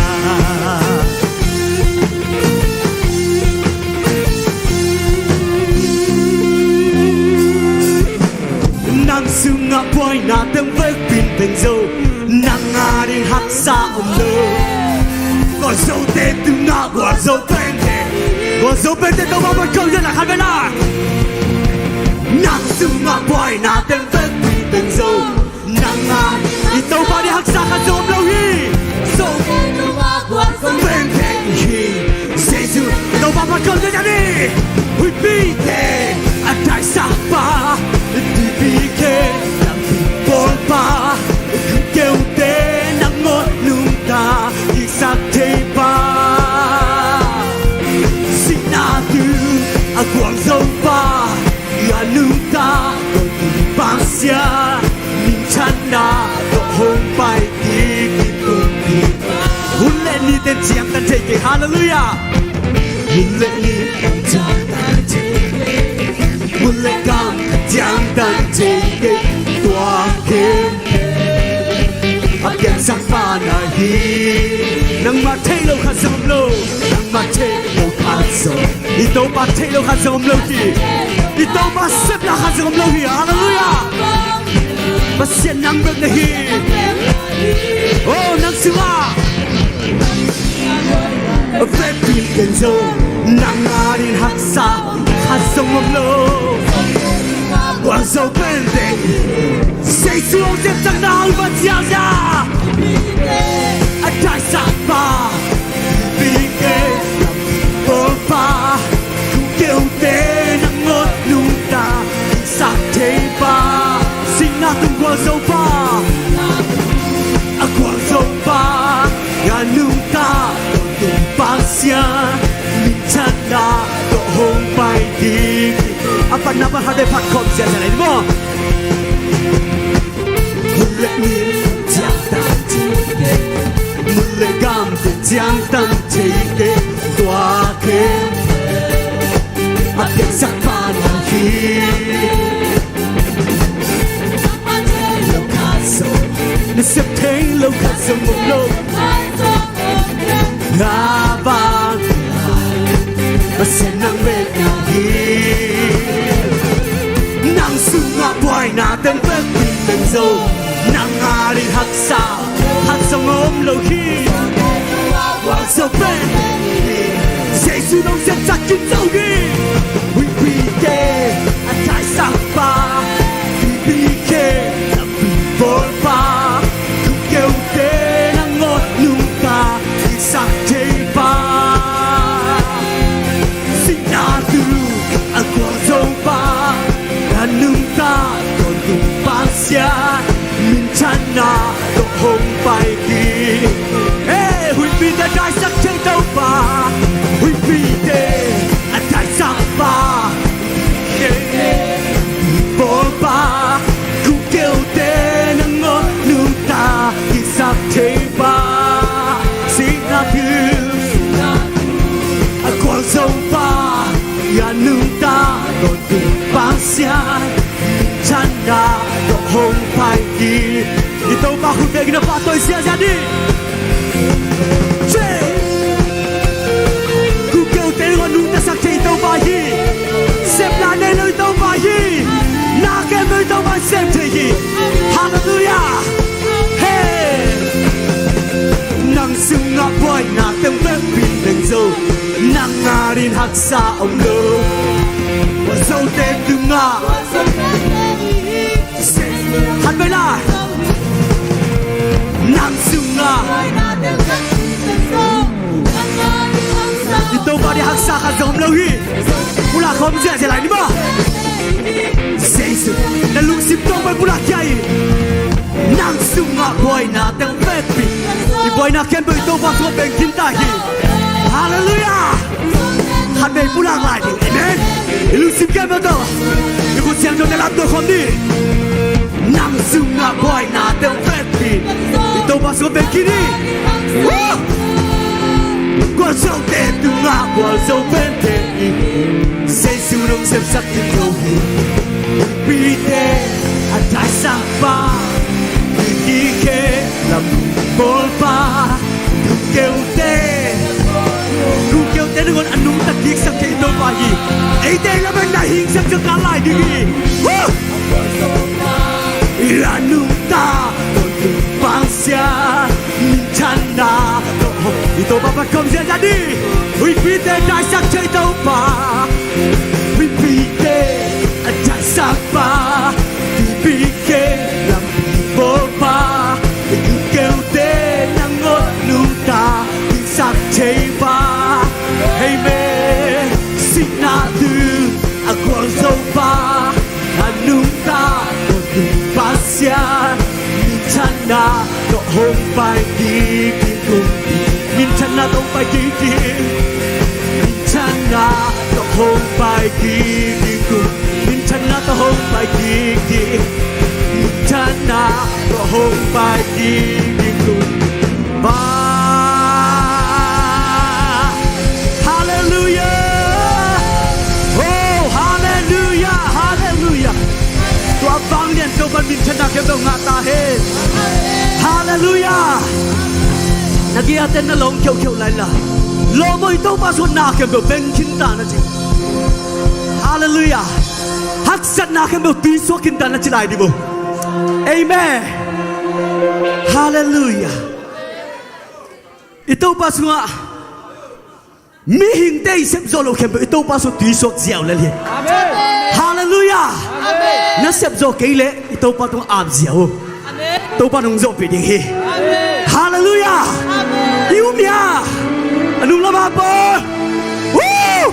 Nang sungah buaina teng vekpi in peng zo, nang ading haksa om lo. Gualzote tungah gualzo peng kei. Gualzo pente Topa phat khawm ziahziah, khat vei la. Nang sungah buaina teng vekpi teng zo. Nang a i Topa nih haksa khat zong om lo hi. Zo pente hi. Jesu Topa phat khawm ziahziah ni. Huipite a daisakpa, T B K lampi bawlpa, keute nangawn nungta kiksak theipa, sihna tu a gualzopa, a nungta Pasian minthanna tawh hong pai ding hi. Hun le ni teng ciangtan thei kei. Halleluiah. Hun le ni teng ciangtan thei kei. Hun le gam teng ciangtan thei kei. Tua khempeuh a piangsak pa na hi. Nangmah theih loh khat zong om lo. Nangmah theih loh khat zong, i Topa theih loh khat zong om lo hi. I Topa sepna khat zong om lo hi. Halleluiah. Pasian nang bek na hi. Oh, nang sungah vekpi teng zo. Nang adingin haksa khat zong om lo. Gualzo pente, Jesu hong sepsakna hong pai ziahziah. A daisakpa, T B K lampi bawlpa, keute nangawn nungta kiksak theipa, sihna tung gualzopa, a gualzopa, a nungta tung Pasian minthanna tawh hong pai ding. A patna pan khat vei phat khawm ziahziah lai ni maw. Hun le ni teng ciangtan thei kei. Hun le gam teng ciangtan thei kei. Tua khempeuh a piangsak pa na hi. Nasep thei lo khat zong om lo. Pasian nang bek na hi. Nang sungah buaina teng vekpi teng zo. Nang adingin haksa khat zong om lo hi. Gualzo pente hi. Jesu hong sepsak khin zo hi. Huipite a daisakpa, T B K lampi bawlpa, keute nangawn nungta kiksak theipa, sihna tu a gualzopa, a nungta tawntung Pasian minthanna tawh hong pai hi. Hey, huipite daisak thei Topa, huipite a daisakpa, bawlpa, keute nangawn nungta kiksak theipa, sihna tu a gualzopa, a nungta tawntung Pasian minthanna tawh hong pai hi. I Topa khut bengin a pahtawi ziahziah ni. Che. Keute nangawn nungtasak thei i Topa hi. Sepna nei lo i Topa hi. Na khempeuh i Topa in sem thei hi. Halleluiah. Hey. Nang sungah buaina teng vekpi teng zo. Nang adingin haksa om lo. Gualzote tungah Khat vei la. Nang sungah i Topa nih haksa khat zong om lo hi. Pulak khawm ziahziah lai ni maw. Jesu, na lungsim tawng pen pulak khia in. Nang sungah buaina teng vekpi. I buaina khempeuh i Topa sungah beng khin ta hi. Halleluiah. Khat vei pulak lai ding. Amen. I lungsim khempeuh tawh, i khut siangtho na lamto khawm ni. Nang sungah buaina teng vekpi. I Topa sungah beng khin hi. Woo! Gualzote tungah gualzo pente hi. Jesu nong sepsak khin lo hi. Pite a daisakpa, i kikhe lam bawlpa, keute, keute nangawn a nungta kiksak thei Topa hi. Eite lam ah na hingsak zong kal lai ding hi. Woo! I a nungta Topa Pasian minthanna tawh i Topa phat khawm ziahziah ni. Huipite daisak thei Topa. Hong pai kik ding kum, minthanna tawh hong pai kik ding. Minthanna tawh hong pai kik ding kum, minthanna tawh hong pai kik ding. Minthanna tawh hong pai kik ding kum. Ba. Halleluiah. Oh, halleluiah, halleluiah. Tua vanglian Topa minthanna khempeuh ngah ta hen. Halleluiah. Na gei-a ten na lawng kheukheu lai la. Lawm aw, i Topa sungah na khempeuh beng khin ta na ci. Halleluiah. Haksatna khempeuh tuisuak khin ta na ci lai ding maw. Amen. Halleluiah. I Topa sungah mihingte i sepzawh loh khempeuh i Topa sungah tuisuak ziau lel hi. Amen. Halleluiah. Amen. Na sepzawh kei leh i Topa tungah ap ziau. Amen. Topa nong zawhpih ding hi. Amen. Halleluiah. Amen. I um hia? A nung lamah pawl. Woo!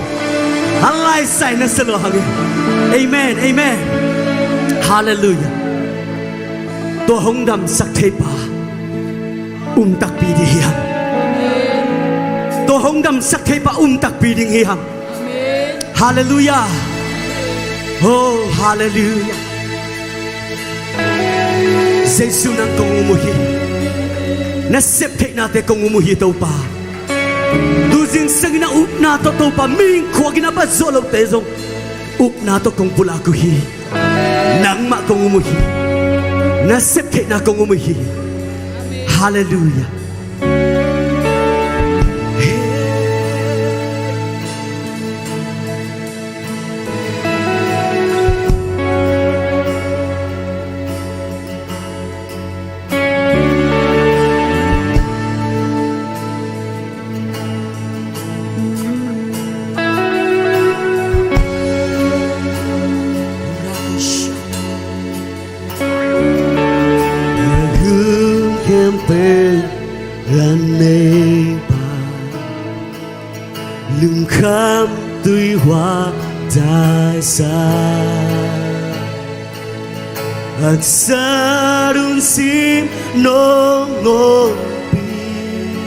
A laisai na sia lua hang hi. Amen, amen. Halleluiah. Tua hong damsak thei pa um takpi ding hi hang. Tua hong damsak thei pa um takpi ding hi hang. Halleluiah. Oh, halleluiah. Jesu, nang kong um uh hi. Na sep theihnate kong um uh hi, Topa. Tu zingsangin a upna tawh, Topa, mihing khuak in a bat zawh lohte zong upna tawh kong pulak uh hi. Nangmah kong um uh hi. Na sep theihna kong um uh hi. Halleluiah. Hun khempeuh a nei pa, lungkham tui huat taisa, haksat hun sim nong ompih,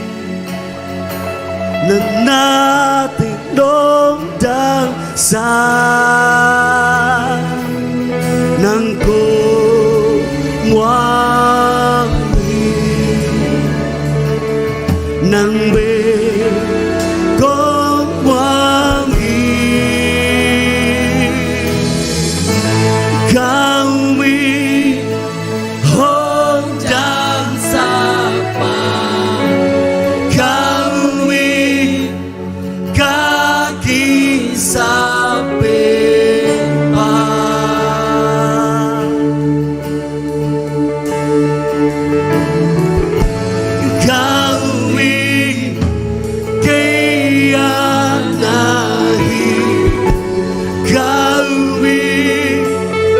na nate nong damsak, nang kong muang hi. Nang bek kong muang hi. Ka um hi, hong damsak pa. Ka um hi, ka kisap pen pa. Ka um hi, kei a na hi. Ka um hi,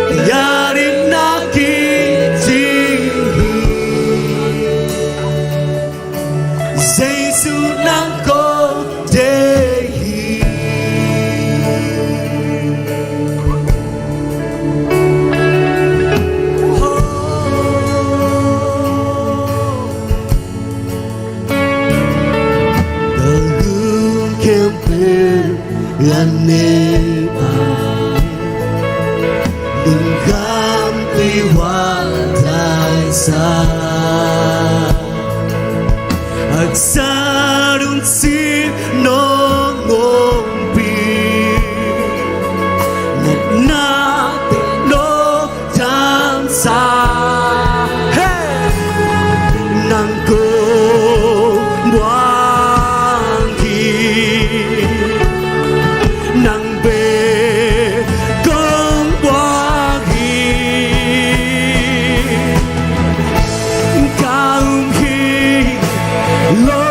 kei a ding na kicing hi. Jesu, nang kong deih hi. Na hun khempeuh a nei pa, lungkham tui huat taisa, haksat hun sim nong ompih, na nate nong damsak. Hey! Nang kong muang hi. Nang bek kong muang hi. Ka um hi, lo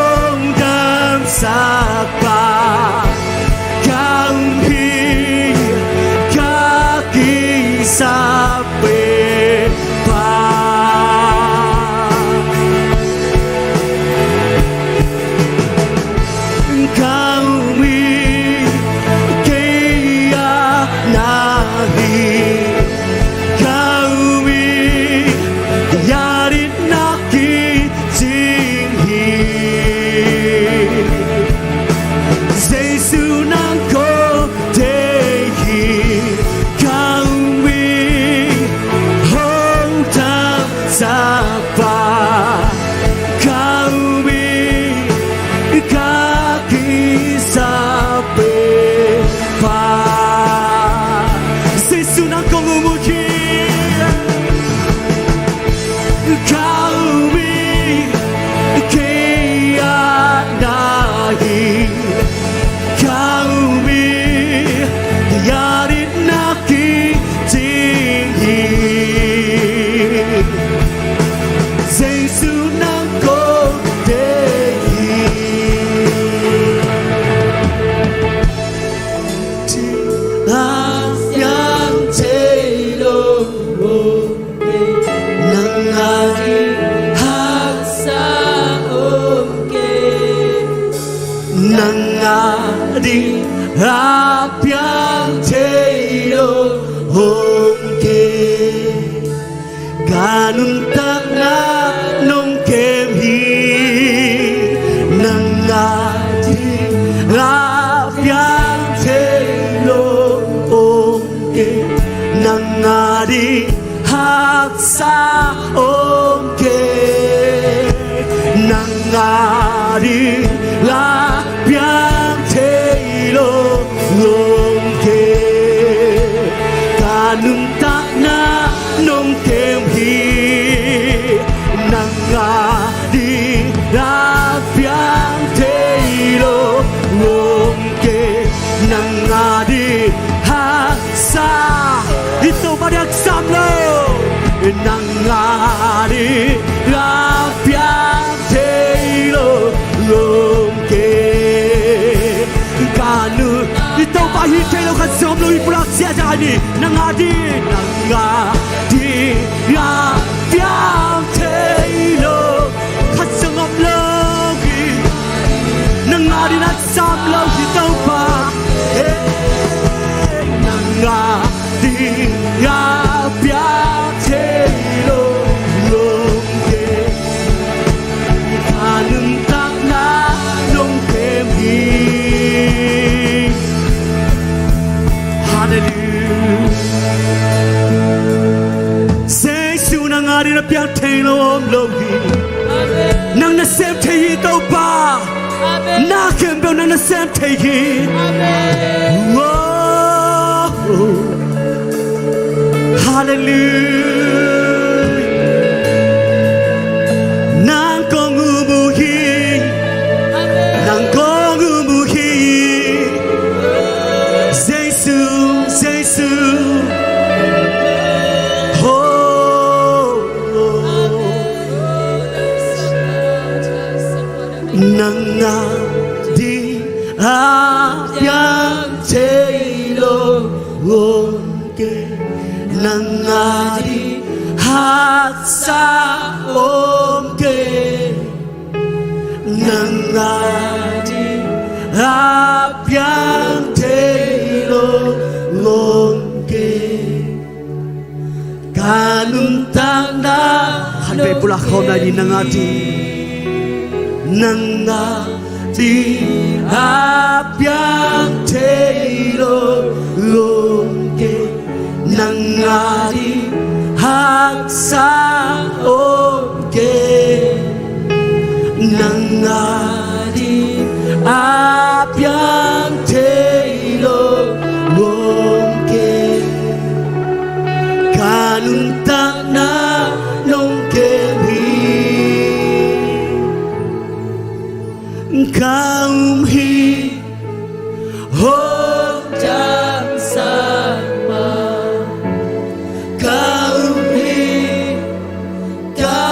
Hak piang thei lo om kei, nang a ding haksa om kei. Nang a ding hak piang thei lo om kei. Ka nuntakna nong kem hi. Nang a ding hak piang thei lo om kei. Nang a ding haksa om kei. Nang a ding hak piang thei lo om kei. Ka nuntakna nong kem hi. Nang a ding hak piang thei lo om kei. Nang a ding haksa. I Topa ding haksam lo. Nang a ding hak piang thei lo om kei. Ka nu i Topa hi thei lo khat zong om lo hi, pulak ziahziah ni. Nang a ding, nang a ding hak piang thei lo khat zong om lo hi. Nang a ding haksam lo hi Topa. Nang a ding hak piang thei lo om kei. Ka nuntakna nong kem hi. Halleluijah. Jesu, nang a ding hak piang thei lo om lo hi. Nang nasem thei hi Topa. Na khempeuh nang nasem thei hi. Halleluijah. Nang kong um uh hi. Nang kong um uh hi. Jesu, Jesu. Nang a ding hak piang thei lo om kei. Nang a ding haksa om kei. Nang a ding hak piang thei lo om kei. Ka nuntakna. Khanvei pulak khawm lai ni. Nang a ding, nang a ding hak piang thei lo om kei. Nang a ding haksa om kei. Nang a ding hak piang thei lo om kei. Ka nuntakna nong kem hi. Ka um hi. Hong damsak ma. Ka um hi. Ka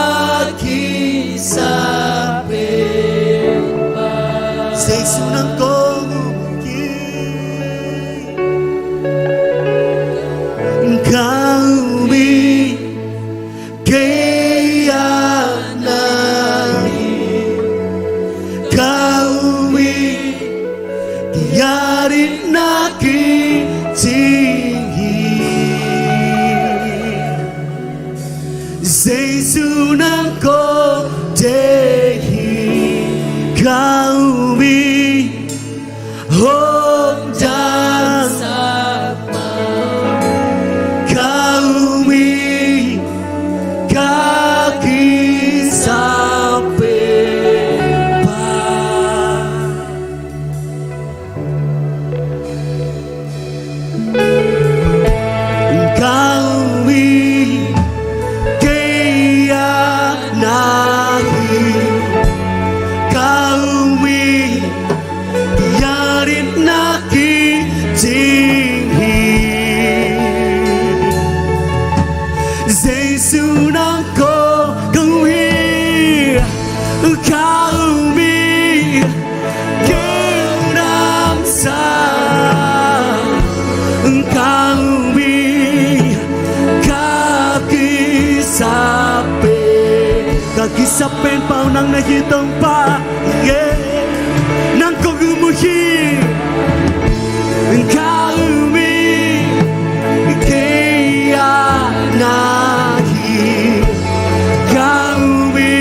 kisap pen pa. Jesu, nang kong um hi. Ka um hi. Kei a na hi. Ka um hi. Kei a ding na kicing hi. Jesu, nang kong deih hi. Ka um hi. Hong damsak ma. Ka um hi. Ka kisap pen pa. Ka um hi. Kei a na hi. Ka um hi. Kei a ding na kicing hi. Jesu, nang kong um hi. Ka um hi. Kei a damsak. Sa pen pau nang na hi Topa, yeah. Nang kong um uh hi, ka um hi, kei a na hi, ka um hi,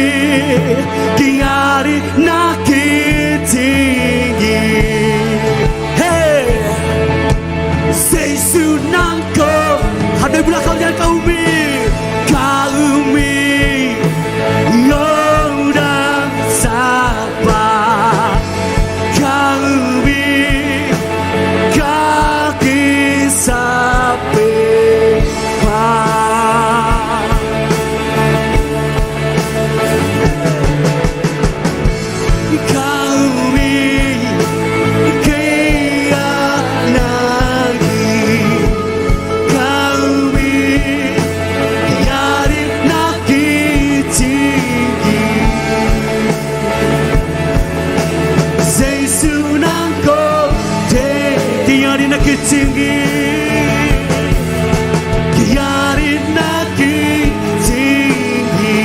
kei a ding na kicing hi. Hey! Jesu nang ko. Khat vei bula khau lian, ka um hi, ka um hi, Lordang Sapa. Ka um hi, ka kisap pen pa. Ka um hi, kei a na hi, ka um hi, kei a ding na kicing hi. Jesu nang ko, kei a ding na kicing hi, kei a ding na kicing hi.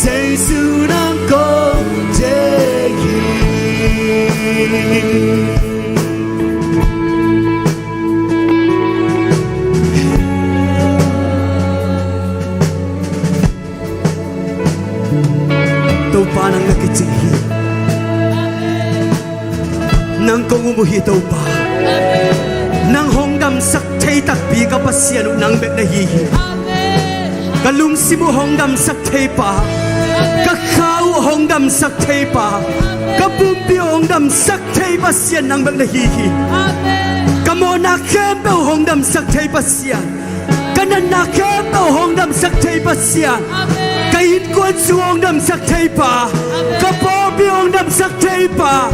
Jesu nang ko, kei hi. Topa nang na kicing hi. Nang kong um uh hi Topa. Nang hong damsak thei takpi ka Pasian uh nang bek na hi hi. Ka lungsim uh hong damsak thei pa, ka kha uh hong damsak thei pa, ka pumpi uh hong damsak thei Pasian nang bek na hi hi. Ka mawhna khempeuh hong damsak thei Pasian, ka natna khempeuh hong damsak thei Pasian, ka innkuan sung hong damsak thei pa, ka pawlpi hong damsak thei pa,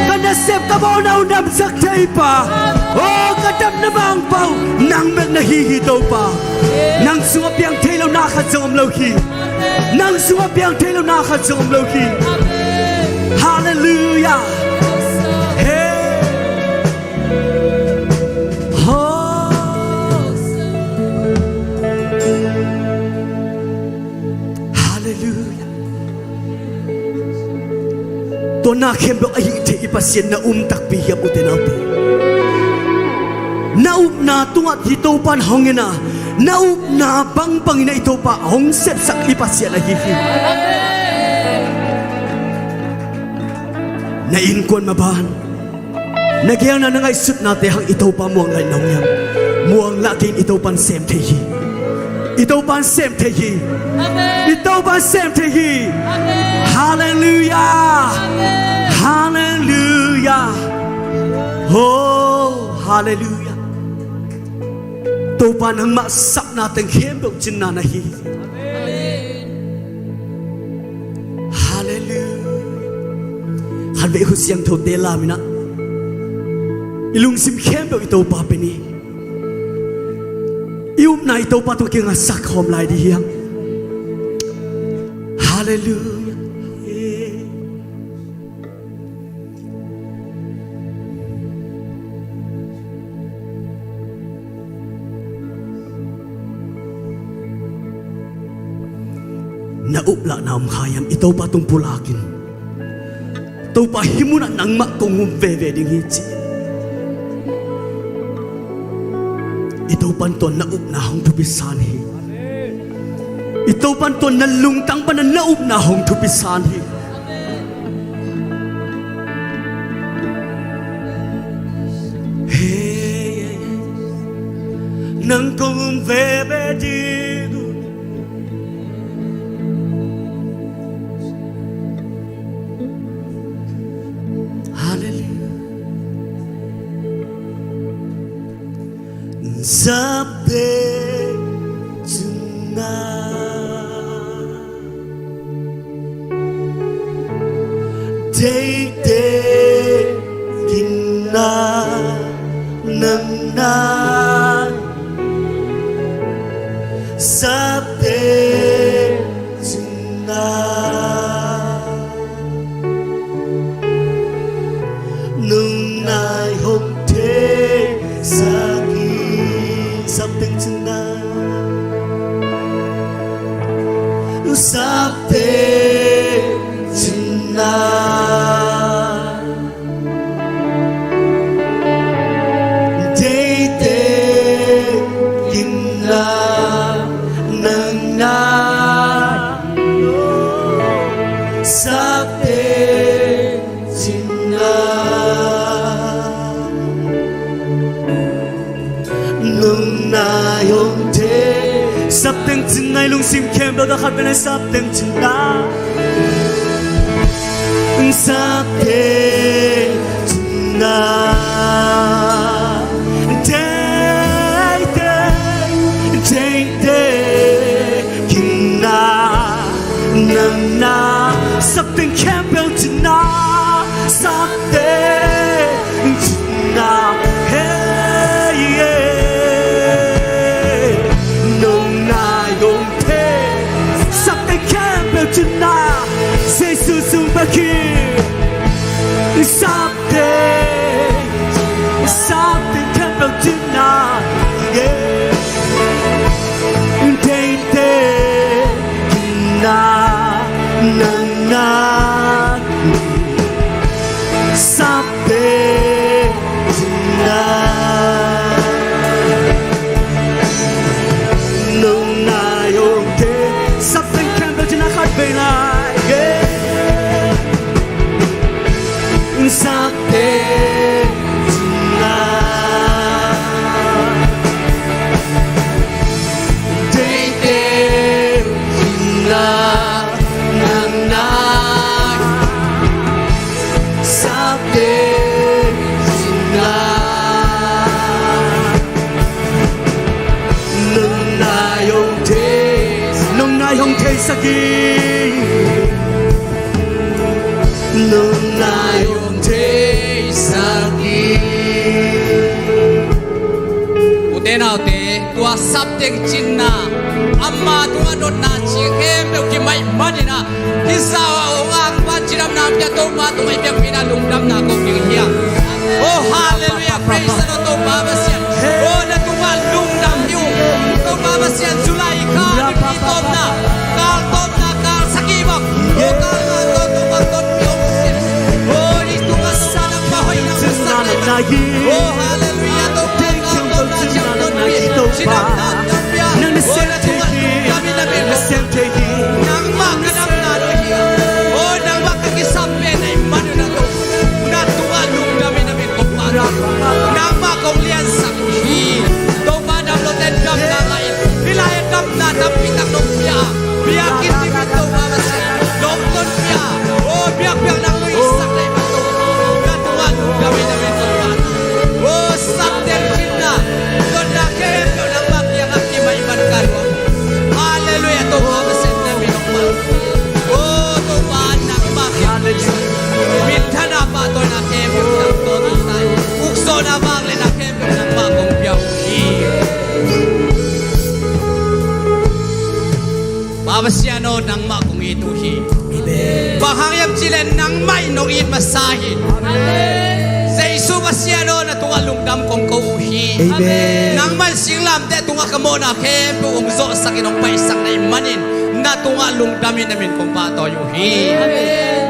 ka nasep ka mawhna hong damsak thei pa. Oh, ka damna Mangpau, nang bek na hi hi Topa. Nang sungah piang thei lo na khat zong om lo hi. Nang sungah piang thei lo na khat zong om lo hi. Halleluiah. Hey. Oh. Halleluiah. Tua na khempeuh a hih theih i Pasian na um takpi hiam, ute naute? Na upna tungah i Topa in hong en a, na upna bangbangin a i Topa hong sepsak i Pasian ahi hi. Na innkuan maban, na geelna, na ngaihsutnate hang i Topa muang lai nong hiam? Muang lah kei in, i Topa in sem thei hi. I Topa in sem thei hi. Amen. I Topa in sem thei hi. Amen. Halleluiah. Amen. Halleluiah. Oh, halleluiah. Topa nangmah sapna teng khempeuh cinna na hi. Amen. Halleluiah. Khatvei i khut siangthote lam in ah i lungsim khempeuh i Topa pia ni. I upna i Topa tawh kingasak khawm lai ding hi hang. Halleluiah. Na uplahna om kha hiam? I Topa tung pulak in. Topa, hih munah nangmah kong um veve ding hi, ci. I Topa in tua na upna hong thupi san hi. I Topa in tua na lungtang pana na upna hong thupi san hi. Hey, nang kong um veve ding uh. Halleluiah. Zapte cungah teitei kingna nang na, zapte cungah nong nai hong theisak hi. Zapte cungah Sapteng cinna i lungsim khempeuh tawh khat vei na, sapteng cinna. Sapteng cinna. Teitei, teitei, cinna. Nang na sapteng khempeuh cinna. Sapteng cinna. Hei, hei. Nong nai hong thei sapteng khempeuh cinna, Jesu sung bek hi. Sapteng, sapteng khempeuh cinna, yeah. Teitei cinna, nang na sapteng cinna. Nong nai hong thei sapteng khempeuh cinna, khat vei na, yeah. Sapteng cinna. Teitei cinna, nang na sapteng cinna. Nong nai hong thei, nong nai hong theisak hi. Nong nai hong theisak hi. Ute naute, tua sapteng cinna, ama tungah dotna cih khempeuh kimaih manin ah, hih zah a hong akpa cidamna pia Topa tungah i biakpiakna lungdamna ko ding hi hang. Oh, hallelujah, praise the Lord, Topa Pasian. Oh, na tungah lungdam hi ung. Topa Pasian, July kha nipi tawpna, kal tawpna, kal sagih bang. Oh, kal nga tawh Topa tonpih hong sin. Oh, i tungah lungdam, hoihna hong sak lai bang. Oh, hallelujah, Topa, kal tawpna ciang tonpih. Cidamna tonpih. Nang na sem thei hi. Nangmah ka damna nuai hi. Oh, nangmah ka kisam pen ahih manin ah Topa, na tungah lungdam in na min kong phat uh hi. Nangmah kong liansak uh hi. Topa, dam lote damna ngah in. Hih lai ah damna tampi tak nong pia a, biakinn ding in Topa Pasian, nong tonpih a, oh, biakpiakna hong nuihsak na hih man Topa, na tungah lungdam in na min kong phat uh hi. Oh, sapteng cinna, dotna khempeuh nangmah kiangah kimaih man ka nuam. Halleluiah, Topa Pasian, na min hong man. Oh, Topa, nangmah kiangah minthanna, pahtawina khempeuh nang tawh kisa hi. Ukzawhna, vangliatna khempeuh nangmah kong pia uh hi. Pa Pasian aw, nangmah kong it uh hi. Amen. Bang hang hiam cih leh nangmah in nong it masa hi. Amen. Jesu Pasian aw, na tungah lungdam kong ko uh hi. Amen. Nangmah in singlamteh tungah ka mawhna khempeuh hong zawhsak in hong paihsak na hih manin, na tungah lungdam in na min kong pahtawi uh hi. Amen.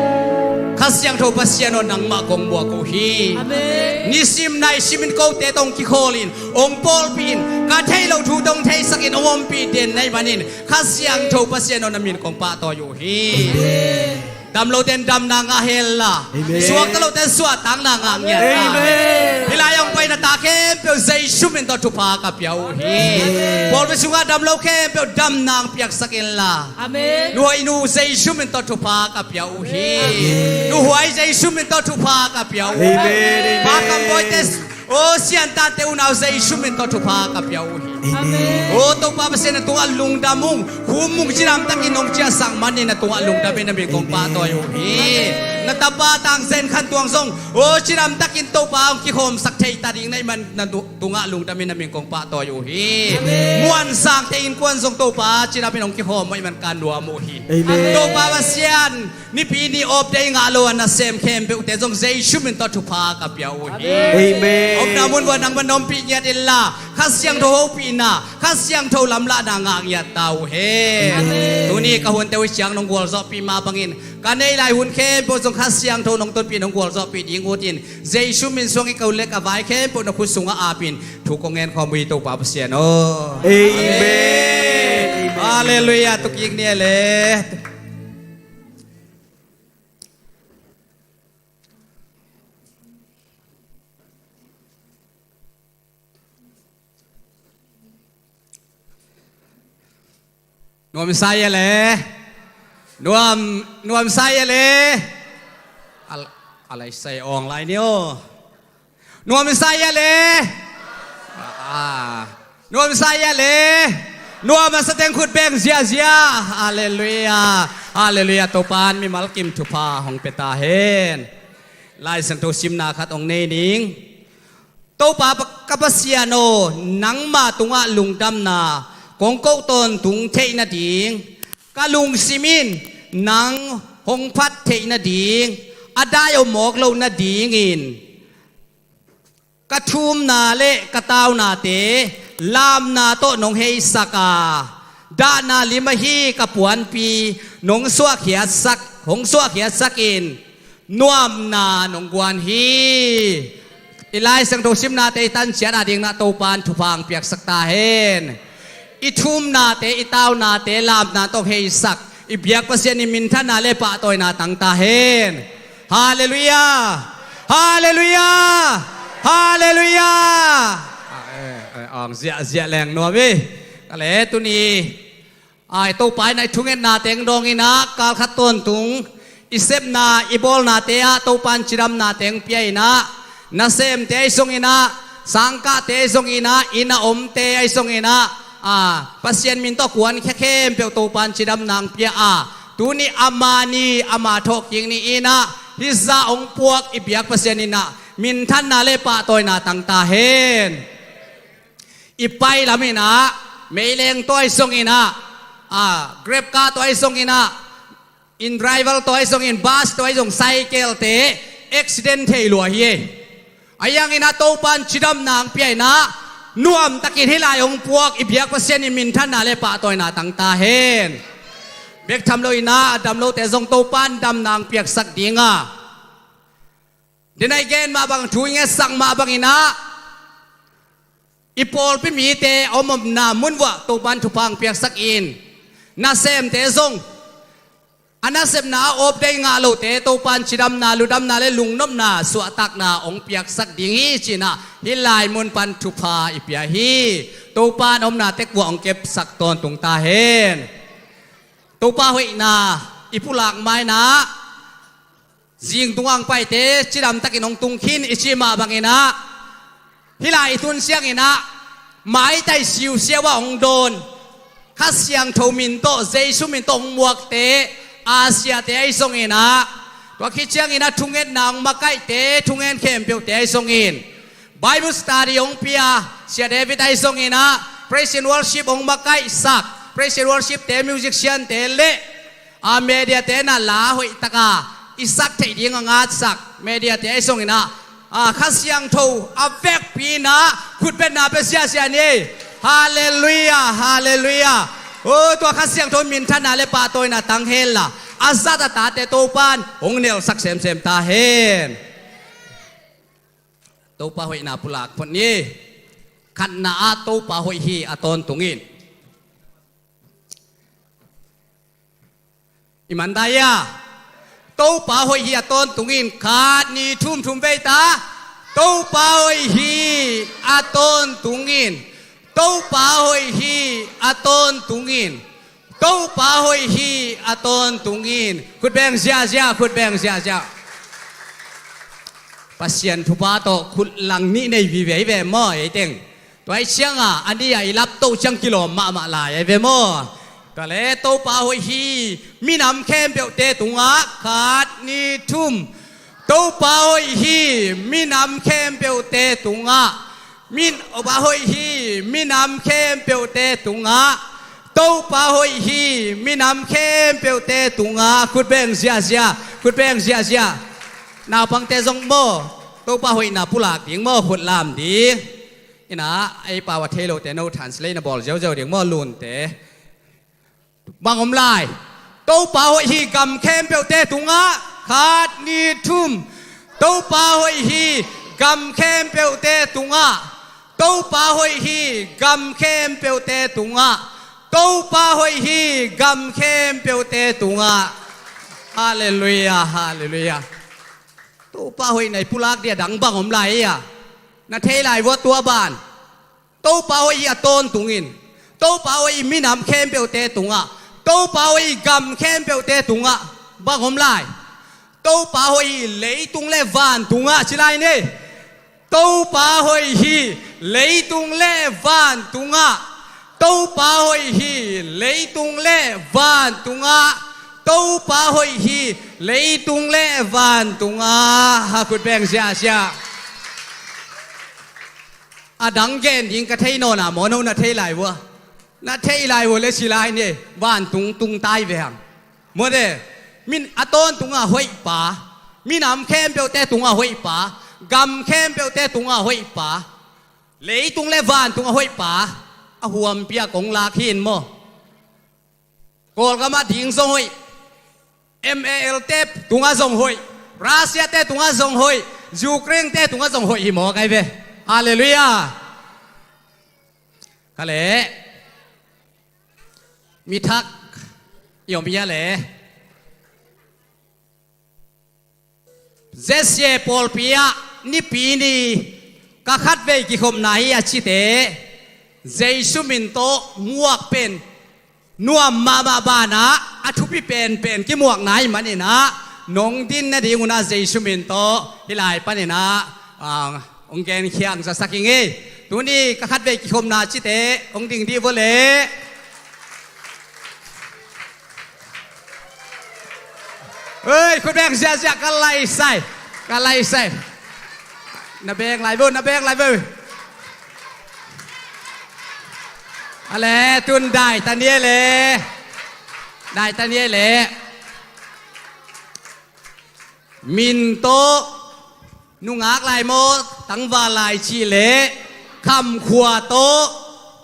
Kha Siangtho Pasian aw, nangmah kong muak uh hi. Amen. Nisim naisim in kote tawh hong kikhawl in, hong pawlpih in, ka theih loh thu tawh hong theisak in hong ompih den na hih manin, Kha Siangtho Pasian aw, na min kong pahtawi uh hi. Amen. Dam lote in damna ngah hen la. Amen. Suakta lote in suahtakna ngah ngiat ta. Amen. Hih lai ah hong pai na ta khempeuh Jesu min tawh thupha ka pia uh hi. Amen. Pawlpi sungah dam lo khempeuh damna hong piaksak in la. Amen. Nuai nu Jesu min tawh thupha ka pia uh hi. Amen. Nuhuai Jesu min tawh thupha ka pia uh hi. Amen. Amen. Pa Kam Bawi te, aw, Sian Tan te unau Jesu min tawh thupha ka pia uh hi. Amen. Aw, Topa Pasian, na tungah lungdam ung. Khum ung, cidam takin nong ciahsak manin na tungah lungdam in na min kong pahtawi uh hi. Amen. Na tapa Tang Zen Khan Tuang zong, aw, cidam takin Topa hong kikhawmsak thei ta ding na hih man na tu-, tungah lungdam in na min kong pahtawi uh hi. Amen. Muan Sang te innkuan zong Topa cidam in hong kikhawm mah hih man ka nuam uh hi. Amen. Topa Pasian, nipi ni off day ngah lo a nasem khempeuhte zong Jesu min tawh thupha ka pia uh hi. Amen. Omna mun uah nangman na ompih ngiat in la, Kha Siangtho hopihna, Kha Siangtho lamlahna ngah ngiat ta uh hen. Amen. Tuni ka hunte uh ciang nong gualzawhpih mah bangin, ka neih lai hun khempeuh zong Kha Siangtho nong tonpih, nong gualzawhpih ding ut in, Jesu min suang i ka hun le ka vai khempeuh na khut sungah ap in thu kong ngen khawm uh hi, Topa Pasian aw. Amen. Amen. Halleluiah, tuk kik ni e le. Nuam sa ia le. Nuam, nuam sa ia le. Al-, alai sai ong lai ni aw. Nuam sa ia le. Ah, nuam sa ia le. Nuam a sa teng khut beng ziazia. Halleluiah. Halleluiah. Topa'n mimal kim thupha hong pia ta hen. Lai Siangtho simna khat hong nei ning. Topa pa-, ka Pasian aw, nangma tungah lungdamna kong koh tawntung theih nading, ka lungsim in nang hong phat theih nading, a dai om mawk loh nadingin ka thumna le ka taunate lamna tawh nong heisak a, dahna lim ahi ka puanpi nong suahkhiatsak, hong suahkhiatsak in, nuamna nong guan hi. I Lai Siangtho simnate i tanciat a dingin ah Topa'n thupha hong piaksak ta hen. I thumnate, i taunate lamna tawh hong heisak i biak Pasian in minthanna le pahtawina tang ta hen. Halleluiah. Halleluiah. Halleluiah. Ah, eh, eh, ang ziahziah leng nuam hi. Ka le tuni Ai, Topa in ah i thungetna teng dawngin ah, kal khat tawntung i sepna, i bawlnate ah Topa'n cidamna teng pia in ah, nasemte ahi zongin ah, sangkahte ahi zongin ah, inn a omte ahi zongin ah, a, Pasian min tawh kuankhia khempeuh Topa'n cidamna hong pia a, tuni a mani, ama thawhkik ni in ah, hih zah hong puak i biak Pasian in ah minthanna le pahtawina tang ta hen. I pai lam in ah, meileng tawh ahi zongin ah, a, Grab car tawh ahi zongin ah, in driver tawh ahi zongin, bus tawh ahi zong, cycle-te accident thei lua hi. Ahi hangin ah Topa'n cidamna hong pia in ah, nuamtakin hih lai hong puak i biak Pasian in minthanna le pahtawina tang ta hen. Bek tham lo in ah, a dam lote zong Topa'n damna hong piaksak ding a, den a i gen mah bang, thu i ngetsak mah bangin ah, i pawlpi mite a om omna mun vuah Topa'n thupha hong piaksak in, nasemte zong, a nasepna a awp dei ngah lote Topa'n cidamna, ludamna le lungnopna, suahtakna hong piaksak ding hi ci-in ah, hih lai mun pan thupha i pia hi. Topa'n omna tek vuah hong kepsak tawntung ta hen. Topa hoihna i pulak ma-in ah, zing tungah hong paite cidamtakin hong tung khin i cih mah bangin ah, hih lai i tun ciangin ah, maitai siusiau ah hong dawn, Kha Siangtho min tawh, Jesu min tawh hong muakte, Asia-te ahi zongin ah, tua khit ciangin ah thungetna hong makaihte, thungen khempeuhte ahi zongin, Bible study hong pia Sia David ahi zongin ah, praise and worship hong makaihsak, praise and worship-te, musician-te le, a, media-te in ah la hoihtaka i sak theih ding a ngatsak media-te ahi zongin ah, a, Kha Siangtho a vekpi in ah khutbetna pia ziahziah ni. Halleluiah, halleluiah. O, tua Kha Siangtho minthanna le pahtawina tang hen la, a zat a tate Topa'n hong nelsak semsem ta hen. Topa hoihna pulak phot ni. Khatna ah, Topa hoih hi a tawntung in. I man ta hia? Topa hoih hi a tawntung in. Khat, nih, thum, thum vei ta. Topa hoih hi a tawntung in. Topa hoih hi a tawntung in. Topa hoih hi a tawntung in. Khut beng ziahziah, khut beng ziahziah. Pasian thupha tawh khut lang nih nei vive ve maw, ei teng. Tua ahih ciangin a nih a i lap toh ciang kilawm mahmah lai ahi ve maw. Tua leh, Topa hoih hi minam khempeuhte tungah. Khat, nih, thum. Topa hoih hi minam khempeuhte tungah. Min, Topa hoih hi minam khempeuhte tungah. Topa hoih hi minam khempeuhte tungah. Khut beng ziahziah, khut beng ziahziah. Naupangte zong maw, Topa hoihna pulak ding maw, khut lam ding. Ina, ei pau a thei lote no translate na bawl ziauziau ding maw, Lunte. Bang om lai. Topa hoih hi gam khempeuhte tungah. Khat, nih, thum. Topa hoih hi gam khempeuhte tungah. Topa hoih hi gam khempeuhte tungah. Topa hoih hi gam khempeuhte tungah. Halleluiah, halleluiah. Topa hoihna i pulak dia dang bang om lai hia? Na thei lai vua tua ban. Topa hoih hi a tawntung in. Topa hoih hi minam khempeuhte tungah. Topa hoih hi gam khempeuhte tungah, bang om lai? Topa hoih hi leitung le vantungah, ci lai ni. Topa hoih hi leitung le vantungah. Topa hoih hi leitung le vantungah. Topa hoih hi leitung le vantungah. Ha, khut beng siasia. A dang gen ding ka thei nawn a maw, no na thei lai vua. Na thei lai vua le ci lai ni, vantung tung tai ve hang. Maw te, min a tawntung a hoih pa, minam khempeuhte tung a hoih pa, gam khempeuhte tung a hoih pa, leitung le vantung a hoih pa, a huampi a kong lak hi in maw. Kawlgam a ding zong hoih, M A L te tungah zong hoih, Russia te tungah zong hoih, Ukraine te tungah zong hoih hi maw kai ve. Halleluiah. Ka leh, mi thak i om hia le? Zesia pawlpi ah Nipi ni ka khatvei kikhopna hi a cite, Jesu min tawh muak pen nuam mahmah banah a thupi penpen kimuakna hi maninah, nong din nading unah Jesu min tawh hih lai paninah, ah, hong genkhiang zasak ing ei. Tuni ka khatvei kikhopna cite hong ding dih vua leh. Oi, khut beng ziahziah, ka laisai, ka laisai. Na beng lai vua, na beng lai vua. A le, tun dai ta ni a le. Dai ta ni a le. Min tawh nungak lai maw, tangval lai cih leh Khamkhua tawh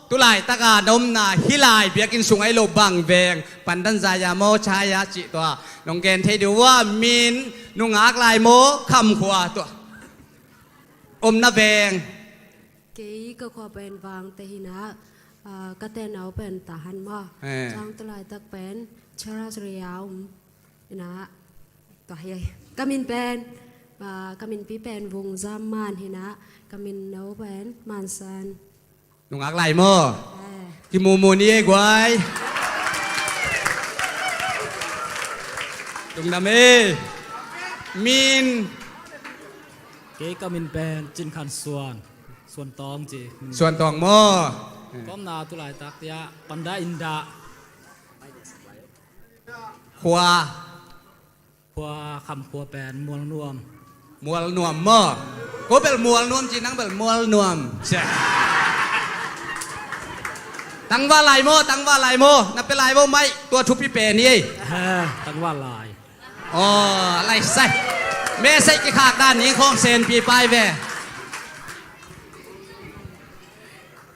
tulaitaka na omna hih lai biakinn sung ahi lo bang veng, Pandan Zaya maw, Chaya cih tua nong gen thei dih uh a, min nungak lai maw, Khamkhua tua omna veng. Kei ka khua pen Vangte hinah, ah, ka tenau pen Tahan maw. Eh. Cang tulaitak pen Charles Ria um hinah. Tua hi. Ka min pen, ah, ka minpi pen Vung Zam Man hinah, ka min no pen Mansan. Nungak lai maw? Eh. Kimumu ni ei guai. Lungdam ei. Min. Kei ka min pen Cin Khan Suan. Suan Tawng ci. Suan Tawng maw? Ka omna tulaitak tiah Panda Inda. Khua. Khua, Khamkhua pen Mualnuam. Mualnuam maw? Ko bel Mualnuam ci, nang bel Mualnuam. Cia. Tangval lai maw, tangval lai maw? Na pia lai maw mai, tua thupi pen hi ei. Ha, tangval lai. Aw, lai sai. Message kikhak dan ni khawng senpi pai ve.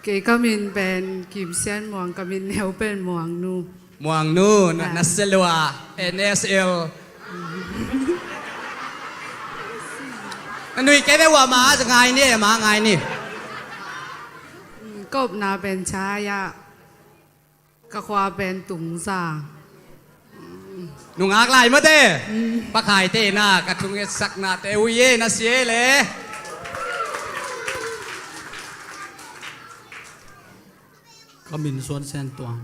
Kei ka min pen Kim Sian Muang, ka min neu pen Muangnu. Muangnu, na, ah, na sia lua, N S L. Na nui kei ve ua ma, a ngai ni, a ma ngai ni. Mm, ka omna pen Chaya. Ka khua pen Tungza. Nungak lai mate. Mm. Pakhaite na ka thungetsaknate uh hi e, na sia e le. Ka min Suan Sian Tuang.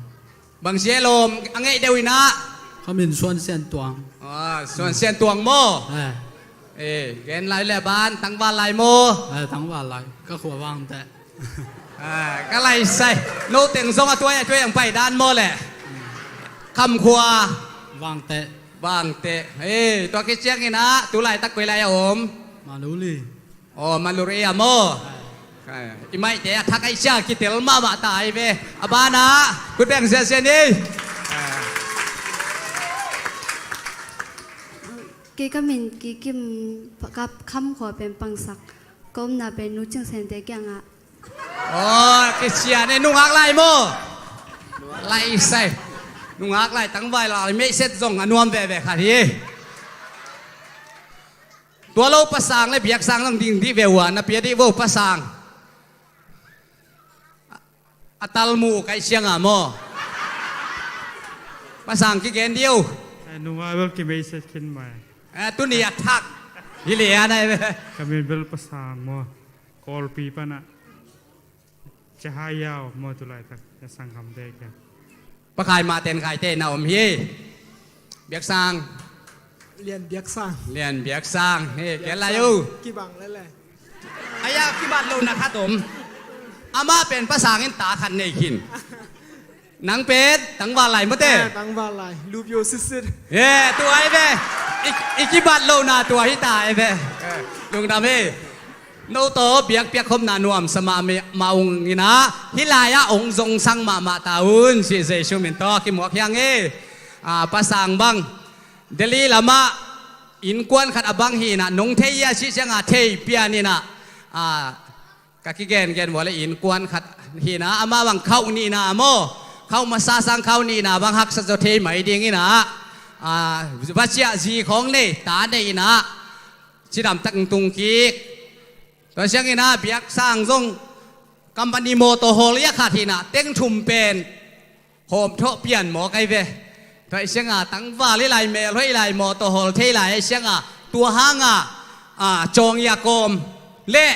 Bang sia lawm a ngeih deuh inah. Ka min Suan Sian Tuang. Ah, Suan Sian Tuang maw? Eh. Eh, gen lai le ban, tangval lai maw? Eh, tangval lai. Ka khua Vangteh. Ah, ka lai sai. No teng zong a tuai, a tuai ang pai dan maw le? Khamkhua. Vangteh. Vangteh. Eh, tua kiciang inah, tu laitak koi lai a om? Maluli. Oh, Maluri a maw? Eh. I maite a thak ai cia kitel mahmah ta ai ve. A banah, kut beng ziazia ni. Eh. Kei ka min Kikim, ka Khamkhua pen Pangsak. Ka omna pen Nu Cing Sente kiangah. Oh, kician e, nungak lai maw? Lai sai. Nungak lai, tangval lai, meihset zong a nuam veve khat hi. Tua lo pasang le biaksang zong ding dih ve ua, na pia dih vo pasang. A talmu kai siang a maw? Pasang kigen dih o. Eh, nungak bel kimeihset khin mai. Eh, tuni a thak. Hi le a nai ve. Ka min bel Pasang maw? Kawlpi panah. Cahayau maw tu laitak, ya sangkam dek ya. Pakai mah ten kaite na om hi. Biaksang. Lian Biaksang. Lian Biaksang. He, Biaksang. Kian lai uh. Kibang lele. Aya kibat lo na khat om. Amah pen pasang in ta khat nei khin. Nang pen tangval lai mate. Ah, tangval lai. Lupio sisit. He, tu ai ve. I, i kibat lo na tua hi ta ai ve. Lungdam hi. No tawh biakpiak khopna nuamsa mahmah ung inah, hih lai-ah ong zongsang mahmah ta un, cih Jesu min tawh kimuak hiang e. Ah, pasang bang Delhi lamah innkuan khat a bang hi inah, nong thei hia cih ciangah thei pian inah, ah, ka kigengen vua le innkuan khat hi inah, amah bang khauh nihna maw, khauh masa sang khauh nihna bang haksa zaw thei mai ding inah, ah, va ciah zi khawng nei, ta nei inah, cidam tak tung kik. Tua siang inah Biaksang zong company mawtaw hawl ia khat hi inah, teng thum pen hawm thawh pian mawk ai ve. Tua siang a tangval hi lai, mel hoih lai, mawtaw hawl thei lai, siang a tua hang a, a, cawng ia kawm le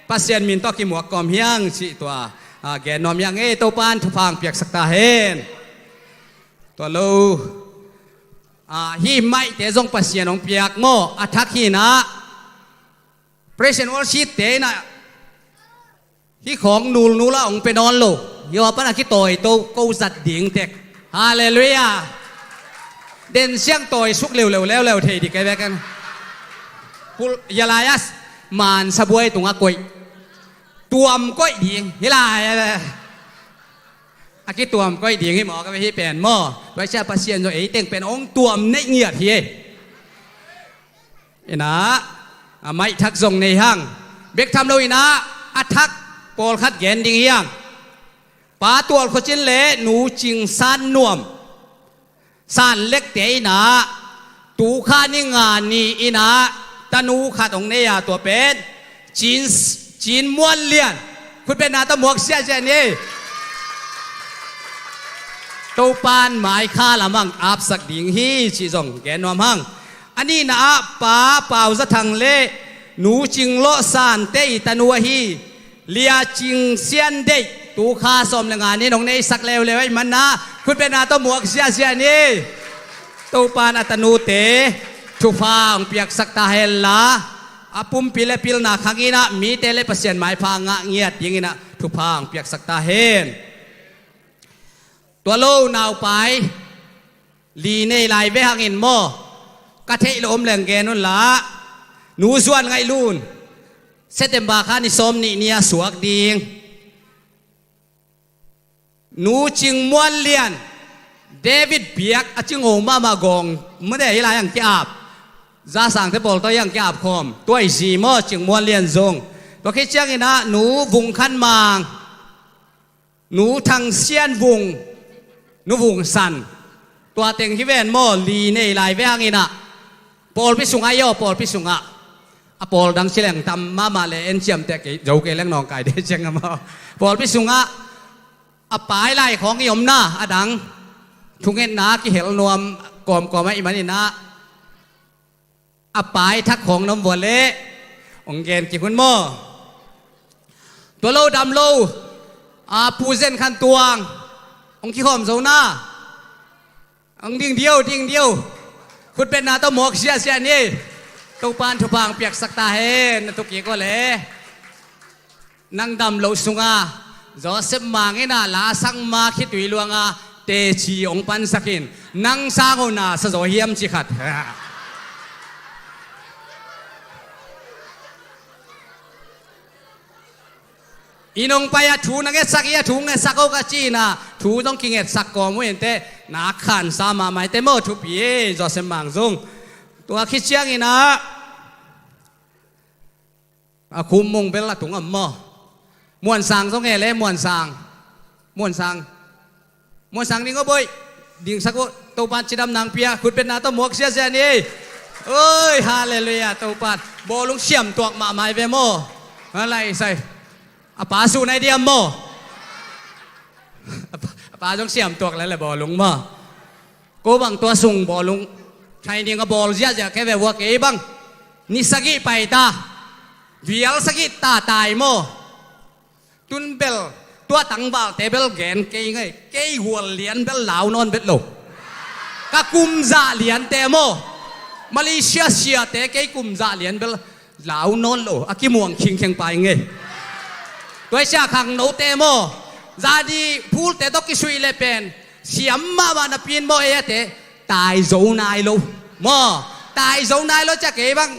Pasian min tawh kimuak kawm hiang cih tua, a, gen nuam hiang e. Topan thupha hong piaksak ta hen. Tua lo, a, hih maihte zong Pasian hong piak maw, a thak hi inah. Praise and worship te inah hih khawng nulnul ah hong pia nawn lo. Hih a pan a kitawi to ko zat ding tek. Halleluiah. Den siang tawi suk leuleu leuleu thei dik kei vek an. Pul, hia lai-ah man sabuai tungah koih, tuam koih ding hih lai-ah. A kituam koih ding hi maw, ka ve hih pen maw. Tua sia Pasian zong ei teng pen hong tuam neih ngiat hi e. Inah, a, maih thak zong nei hang. Bek tham lo inah, a thak pawlkhat gen ding hiang. Pa Tual Khua Cin le Nu Cing San Nuam, San Lekte inah, tu kha ni nga ni inah tanu khat hong nei a, tua pen Cin, Cin Muan Lian. Khutbetna tawh muak siasia ni. Topan mai kha lamang apsak ding hi cih zong gen nuam hang. A nihna ah Pa Pau Za Thang le Nu Cing Lawh Sante i tanu ahi Lia Cing Sian Deih, tu kha sawm le nga ni in hong neisak leuleu ahih manah khutbetna tawh muak siasia ni. Topan a tanute thupha hong piaksak ta hen la, a pumpi le pilna khang inah mite le Pasian maipha ngah ngiat ding inah thupha hong piaksak ta hen. Tua lo naupai li nei lai ve hangin maw, ka theih lo om leng gen un la, Nu Zuan Ngaih Lun, September kha ni sawm nih ni a suak ding. Nu Cing Muan Lian, David Biak a Cing Ho mahmah gawng mate, hih lai ang ki-ap. Za Sangte pawl tawh ang ki-ap khawm. Tua i zi maw, Cing Muan Lian zong. Tua khit ciang inah Nu Vung Khan Mang, Nu Thang Sian Vung, Nu Vung San. Tua teng hi ven maw, li nei lai ve hang inah. Pawlpi sungah i aw, pawlpi sungah. A pawl dang ci leng tam mahmah le en ciamteh kei, zo kei leng nawngkai de ciang a maw. Pawlpi sungah a pai lai khawng i omna, a dang thungetna kihel nuam kawmkawm ahih man inah, a pai thak khawng na om vua leh hong gen kik un maw. Tua lo dam lo, a, Pu Zen Khan Tuang, hong kikhawm zo na. Ang ding dio, ding dio. Khutbetna tawh mawk siasia ni. Topan thupha ang piaksak ta hen, na thukik aw le. Nang dam loh sunga Joseph Mang in a la sang ma khitui luanga teci ong pansak in, nang sang uh na sa zaw hiam ci khat. Inn ong pai a thu na ngetsak hi a, thu ngetsak o ka ci-in a, thu zong kingetsak kawm uh inteh, na khansa mahmah inteh maw, thupi e, Joseph Mang zong. Tua khit ciangin a, a Khum Mung bel a tung am maw. Muan Sang zong e le, Muan Sang. Muan Sang. Muan Sang ding aw boih. Dingsak uh, Topan cidam nang pia, khutbetna tawh muak siasia ni. Oi, halleluiah, Topan. Bawlung siam tuak mahmah hi ve maw. A lai sai. A pa su nai diam maw. A pa, a pa zong siam tuak le le bawlung maw. Ko bang tua sung bawlung training a bawl ziahziah kei ve ua, kei bang ni sagih pai ta. Vial sagih ta tai maw. Tun bel, Tua tangvalte bel gen kei ngei, kei gual lian bel lau nawn bet lo. Ka kum zah liante maw, Malaysia siate kei kum zah lian bel lau nawn lo, a kimuang khingkheng pai ngei. Tua sia khangnote maw, zadi phulte tawh kisuih le pen siam mahmah napi in maw, eiate tai zo nai lo maw, tai zo nai lo cia kei bang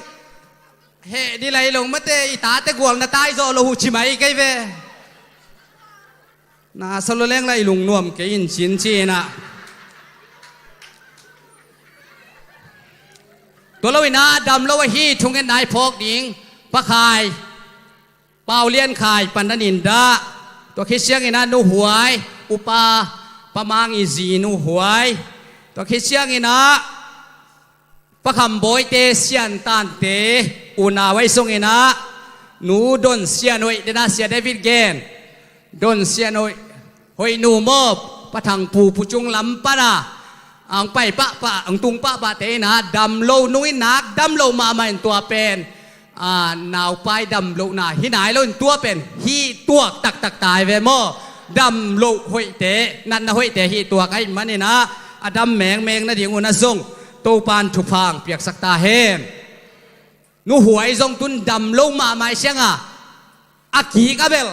heh di lai lo mate, i tate gual na tai zo lo hu ci mai kei ve. Na sa lo leng lai lungnuam kei in cin ci-in ah. Tua lo in ah dam lo ahi thungen nai phawk ding Pa Khai, Pau Lian Khai pan nan in dah. Tua khit ciangin ah Nu Huai, upa Pa Mang i zi Nu Huai. Tua khit ciangin ah Pa Kham Bawite, Sian Tante unau ahi zongin ah, Nu Don Sian Hoih, den ah Sia David gen, Don Sian Hoih, Hoih nu maw, Pa Thang Pu, Pu Cung lam pan ah, ang pai pahpah, ang tung pahpahte in ah dam lo, nung in nak dam lo mahmah in tua pen, a, naupai dam lohna hi nai lo in tua pen hih tuak taktak tai ve maw. Dam loh hoihte, natna hoihte hih tuak ahih manin ah, a dam mengmeng nading un ah zong Topan thupha hong piaksak ta hen. Nu Huai zong tun dam lo mahmah hi ciang a, a kik a bel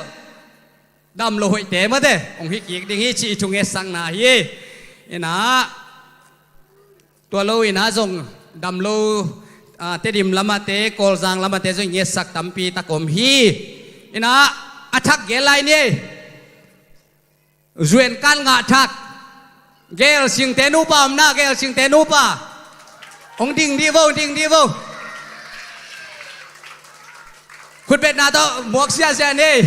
dam lo hoihte mate hong hi kik ding hi cih i thu ngetsakna hi. In ah, tua lo in ah zong dam lo, a, Tedim lam ah te, Kawlzang lam ah te zong i ngetsak tampi tak om hi. In ah, a thak gel lai ni ei. Zuenkat ngah thak. Gelsingte nupa om na, Gelsingte nupa. Hong ding dih vo, hong ding dih vo. Khutbetna tawh muak siasia ni ei.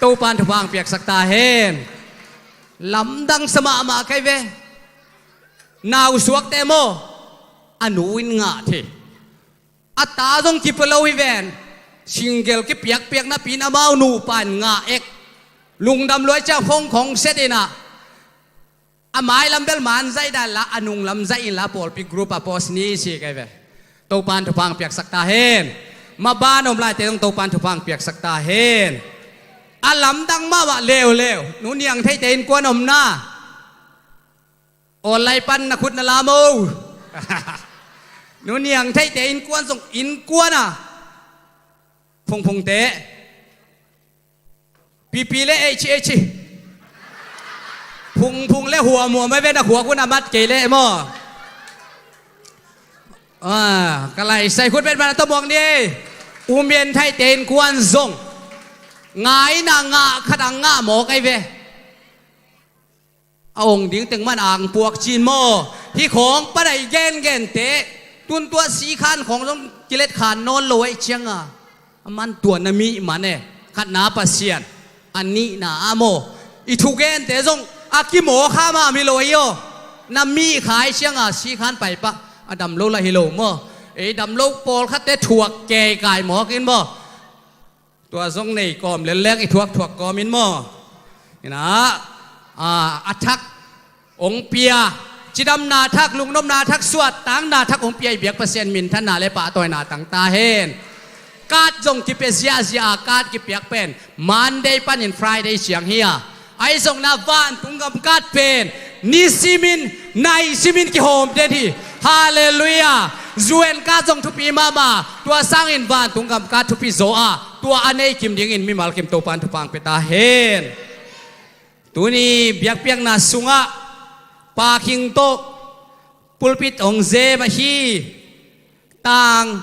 Topan thupha hong piaksak ta hen. Lamdang sa mahmah kei ve. Nausuakte maw, a nu in ngah thei. A ta zong kipia lo hi ven. Single kipiakpiak napi in amau nupa in ngah ek. Lungdam lua ciang hong khong set in ah, a mailam bel man zaih dan la, a nunglam zaih in la, pawlpi group a post ni ci kei ve. Topan thupha hong piaksak ta hen. Maban om laite zong Topan thupha hong piaksak ta hen. A lamdang mahmah leuleu. Nu Niang Theite innkuan om na. Online pan na khut na la maw. Nu Niang Theite innkuan zong innkuan a. Phungphungte. Pipi le H H. Phungphung le huamuam a ve na khuak un a mat kei leh maw. A, ka lai sai khut bet man a tawh muang ni. U Mian Theite innkuan zong. Ngai na ngah khat a ngah mawk ahi ve. A ong ding teng man ang puak cin maw. Hih khawng pan a i gengente, tun tua sikhan khawng zong kilet khan nawn lo ahih cianga, a man tua na mih man e. Khatna Pasian, a nihna ah maw, i thugente zong a kimaw kha mah mi lo ahi aw. Na mih kha ahih cianga sikhan paipah a dam lo lah hi lo maw. Ei dam lo pawlkhatte thuak keikai mawk in maw. Tua zong nei kawm lelleng i thuakthuak kawm in maw. Ina, a, a thak hong pia, cidamna thak, lungnopna thak, suahtakna thak hong pia i biak Pasian minthanna le pahtawina tang ta hen. Card zong kipia ziahziah a, card kipiak pen Monday panin Friday ciang hi a. Ahi zongin ah vantung gam card pen nisimin, naisimin kihawm den hi. Halleluiah. U N card zong thupi mahmah. Tua sangin vantung gam card thupi zaw a, tua a nei kim dingin mimal kim Topan thupha hong pia ta hen. Tuni biakpiakna sungah Pa Khing tawh pulpit hong zem ahi Tang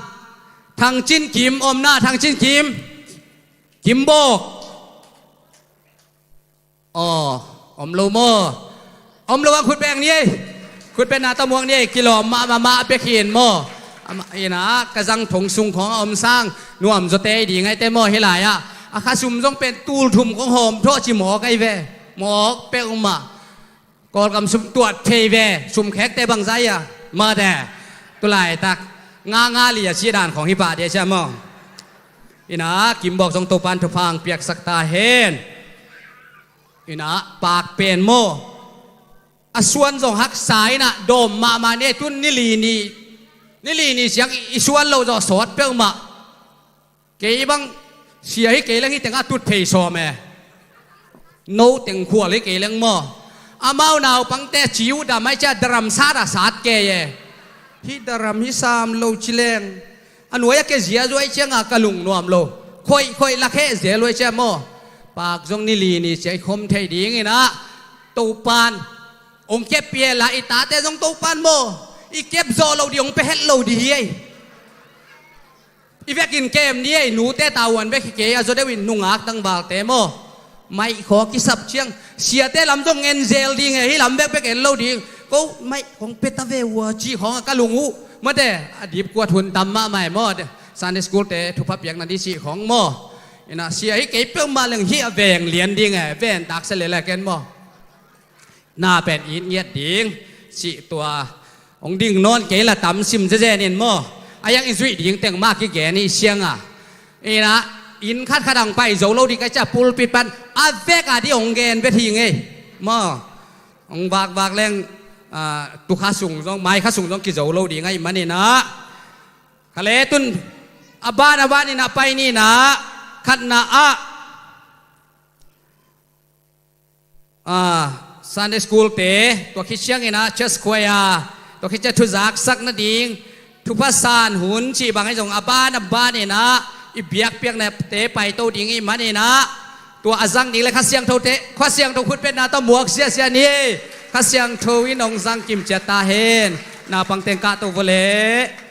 Thang Cin Kim om na, Thang Cin Kim. Kim Bawk. Aw, om lo maw? Om lo a khut beng ni ei. Khut beng na ta muak ni ei, kilawm mah, mah, mah bek hi in maw? Amah, ina, ka zang thong sung khawng a om sang nuam zawte i ding ahi te maw hih lai-ah. A khasum zong pen tul thum khawng hawm thawh ci mawk ahi ve. Mawk peuhmah. Kawlgam sum tuat thei ve. Sum khekte bangzah hi a. Mate. Tu laitak nga nga li a ci dan khawng hi pah dia cia maw? Ina, Kim Bawk zong Topan thupha hong piaksak ta hen. Ina, pakpen maw? A suan zong haksa ina, dawm mahmah ni, tun ni li ni, ni li ni siang i, i suan loh zawh sawt peuhmah. Kei bang sia hi kei leng hi tengah tut phei sawm e. No teng khual hi kei leng maw. Amau naupangte ci uh dam ai cia daram sat a sat kei e. Hih daram hi sam lo ci leng. A nuai a ke zia zuai cianga ka lungnuam lo. Khoih khoih la kheh zia luai cia maw. Pak zong ni li ni cia i khom thei dingin ah. Topan. Ong kep piela i tate zong Topan maw. I kep zawh lo di ong pe het lo di hi ei. I vekin kem ni ei, nute tavuan vek hi kei a, zaw deuhin nungak tangvalte maw. Maih khaw kisap ciang siate lam zong ngen zel ding e, hi lam bekbek en lo ding. Ko maih kong peta ve ua ci khawng a ka lung uh. Mate a dipkuat hun tam mahmah e maw. Sunday school te thupha piakna di ci khawng maw. Ina sia hi kei peuhmah leng hi a veng lian ding e, ven taksa lelek en maw. Na pen it ngiat ding cih tua. Hong ding nawn kei la tam sim zezen in maw. A yang i zuih ding teng mah kigen i siang a. Ina inn khatkhat ang pai zo lo ding ka cia pulpit pan a vek a di hong gen vet hi ngei. Maw. Hong vakvak leng, ah, tu kha sung zong, mai kha sung zong kizo lo ding ahi manin ah. Kha le tun a ban a ban in ah pai ni in ah. Khatna ah. Ah, Sunday school te, tua khit ciangin ah church choir, tua khit ciang thuzaksak nading, thupha san hun cih bang ahi zong a ban a ban in ah, i biakpiakna te paito ding i hih manin ah, tua a zang ding le Kha Siangtho te, Kha Siangtho khutpetna tawh muak siasia ni, Kha Siangtho in hong zang kim ciat ta hen, naupang teng kahto vua leh.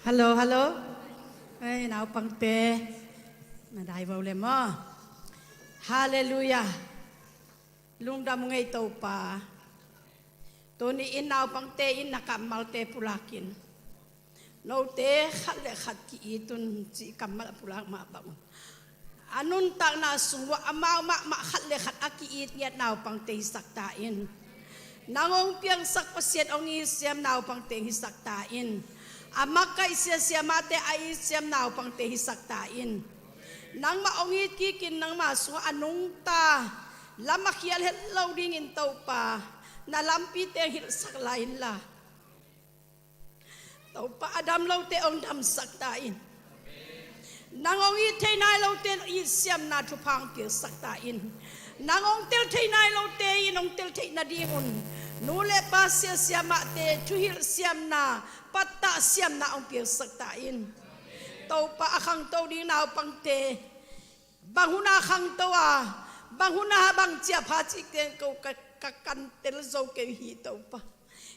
Hallo, hallo. Hei, naupangte. Na dai vo le maw. Halleluiah. Lungdam ung ei Topa. Tuni in naupangte in na kammalte pulakin. Note khat le khat ki-it un cih kammal a pulak mah bang un. A nuntakna sung uah amau mahmah khat le khat a ki-it ngiat naupangte hisak ta in. Nang hong piangsak Pasian hong it siam naupangte hisak ta in. A makaih siasia mahte a it siam naupangte hisak ta in. Nangmah hong it kikin nangmah sungah a nungta lam a khial het lo dingin Topa na lampite hilhsak lai inla. Topa a dam lote hong damsak ta in. Nang hong it thei nai lote it siamna thupha hong piaksak ta in. Nang hong tel thei nai lote in hong tel theih nadingun nu le pa siasia mahte thuhilh siamna, pattah siamna hong piaksak ta in. Topa a khangto ding naupangte bang huna khangto a, bang huna bang ciapha cihte ko ka, ka kan tel zo kei hi Topa.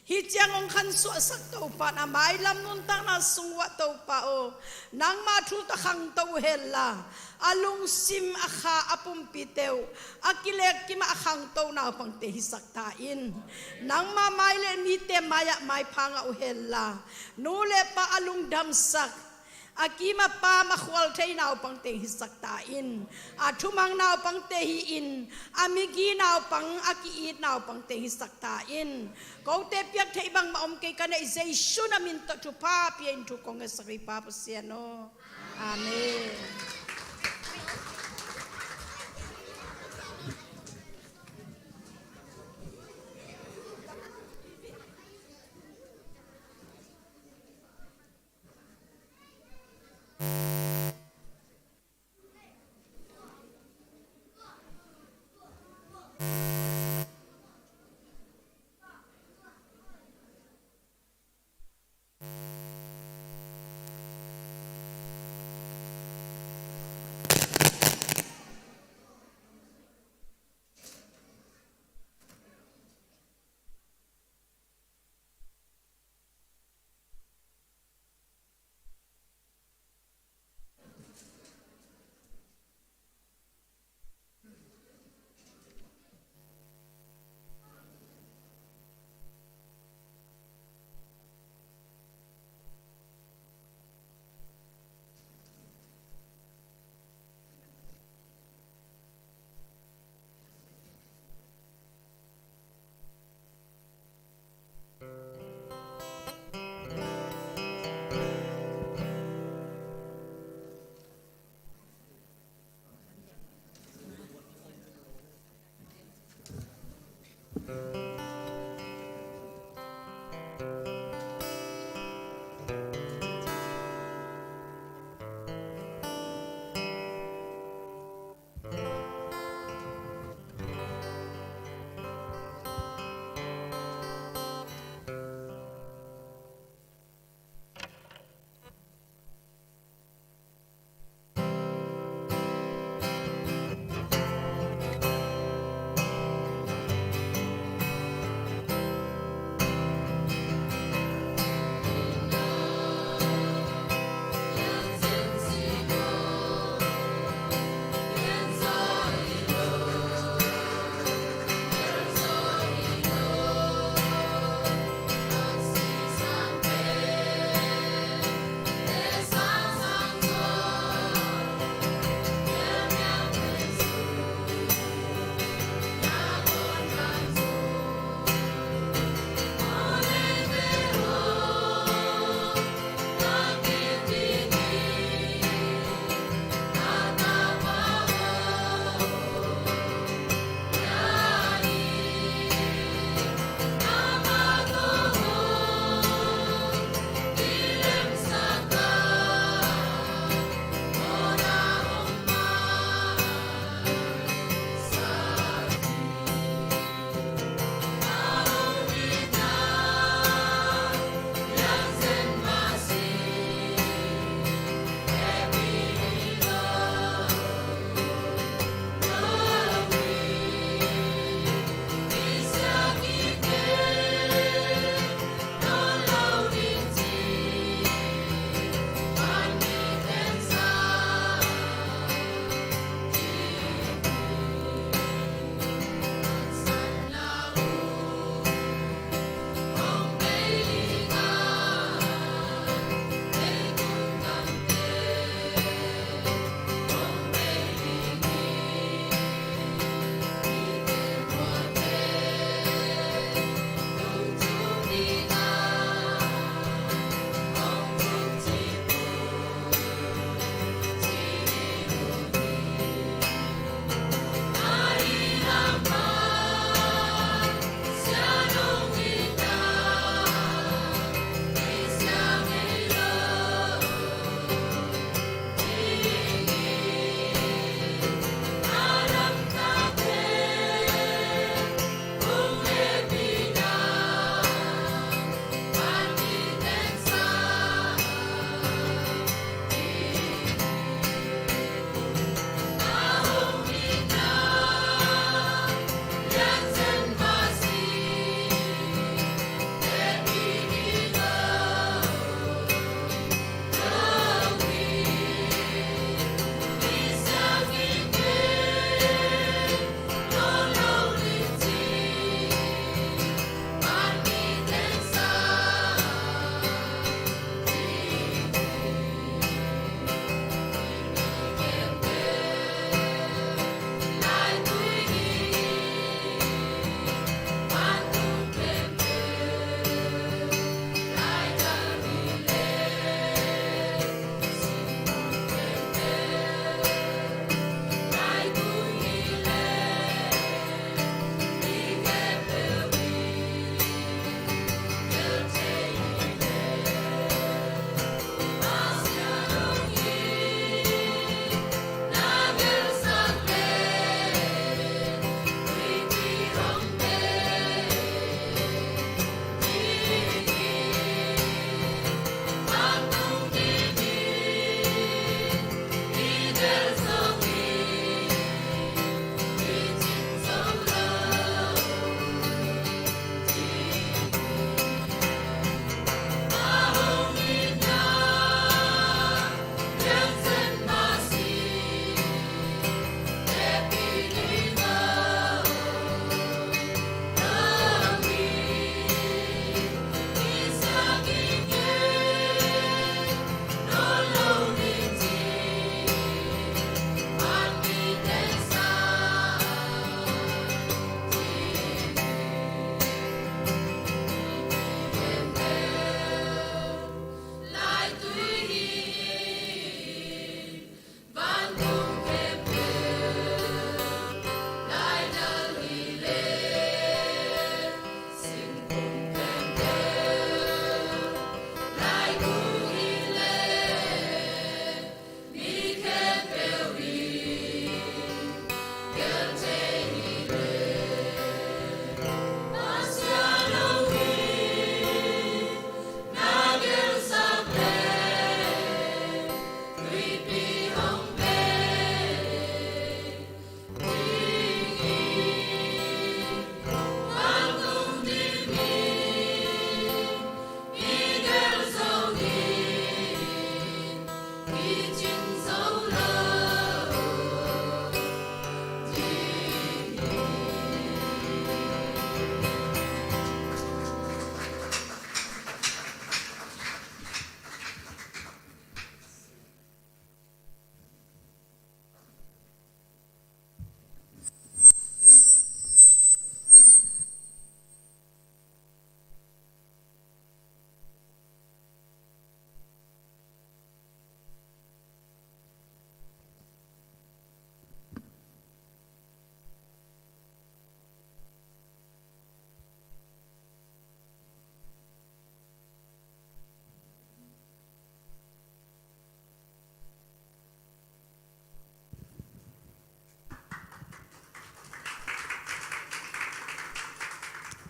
Hih ciang hong khansuahsak Topa na mailam nuntakna sung uah Topa aw, nangma thu tawh khangto uh henla, a lungsim a kha a pumpite uh a kilek kimah a khangto naupangte hisak ta in. Nangma mai le mite mai-ah maipha ngah uh henla, nu le pa a lungdamsak, a kim a pam a khual thei naupangte hisak ta in. A thumang naupangte hi-in a migi naupang a ki-it naupangte hisak ta in. Kote piak theih bangmah om kei ka neih Jesu na min tawh thupha pia in thu kong ngetsak hi Pa Pasian aw. Amen.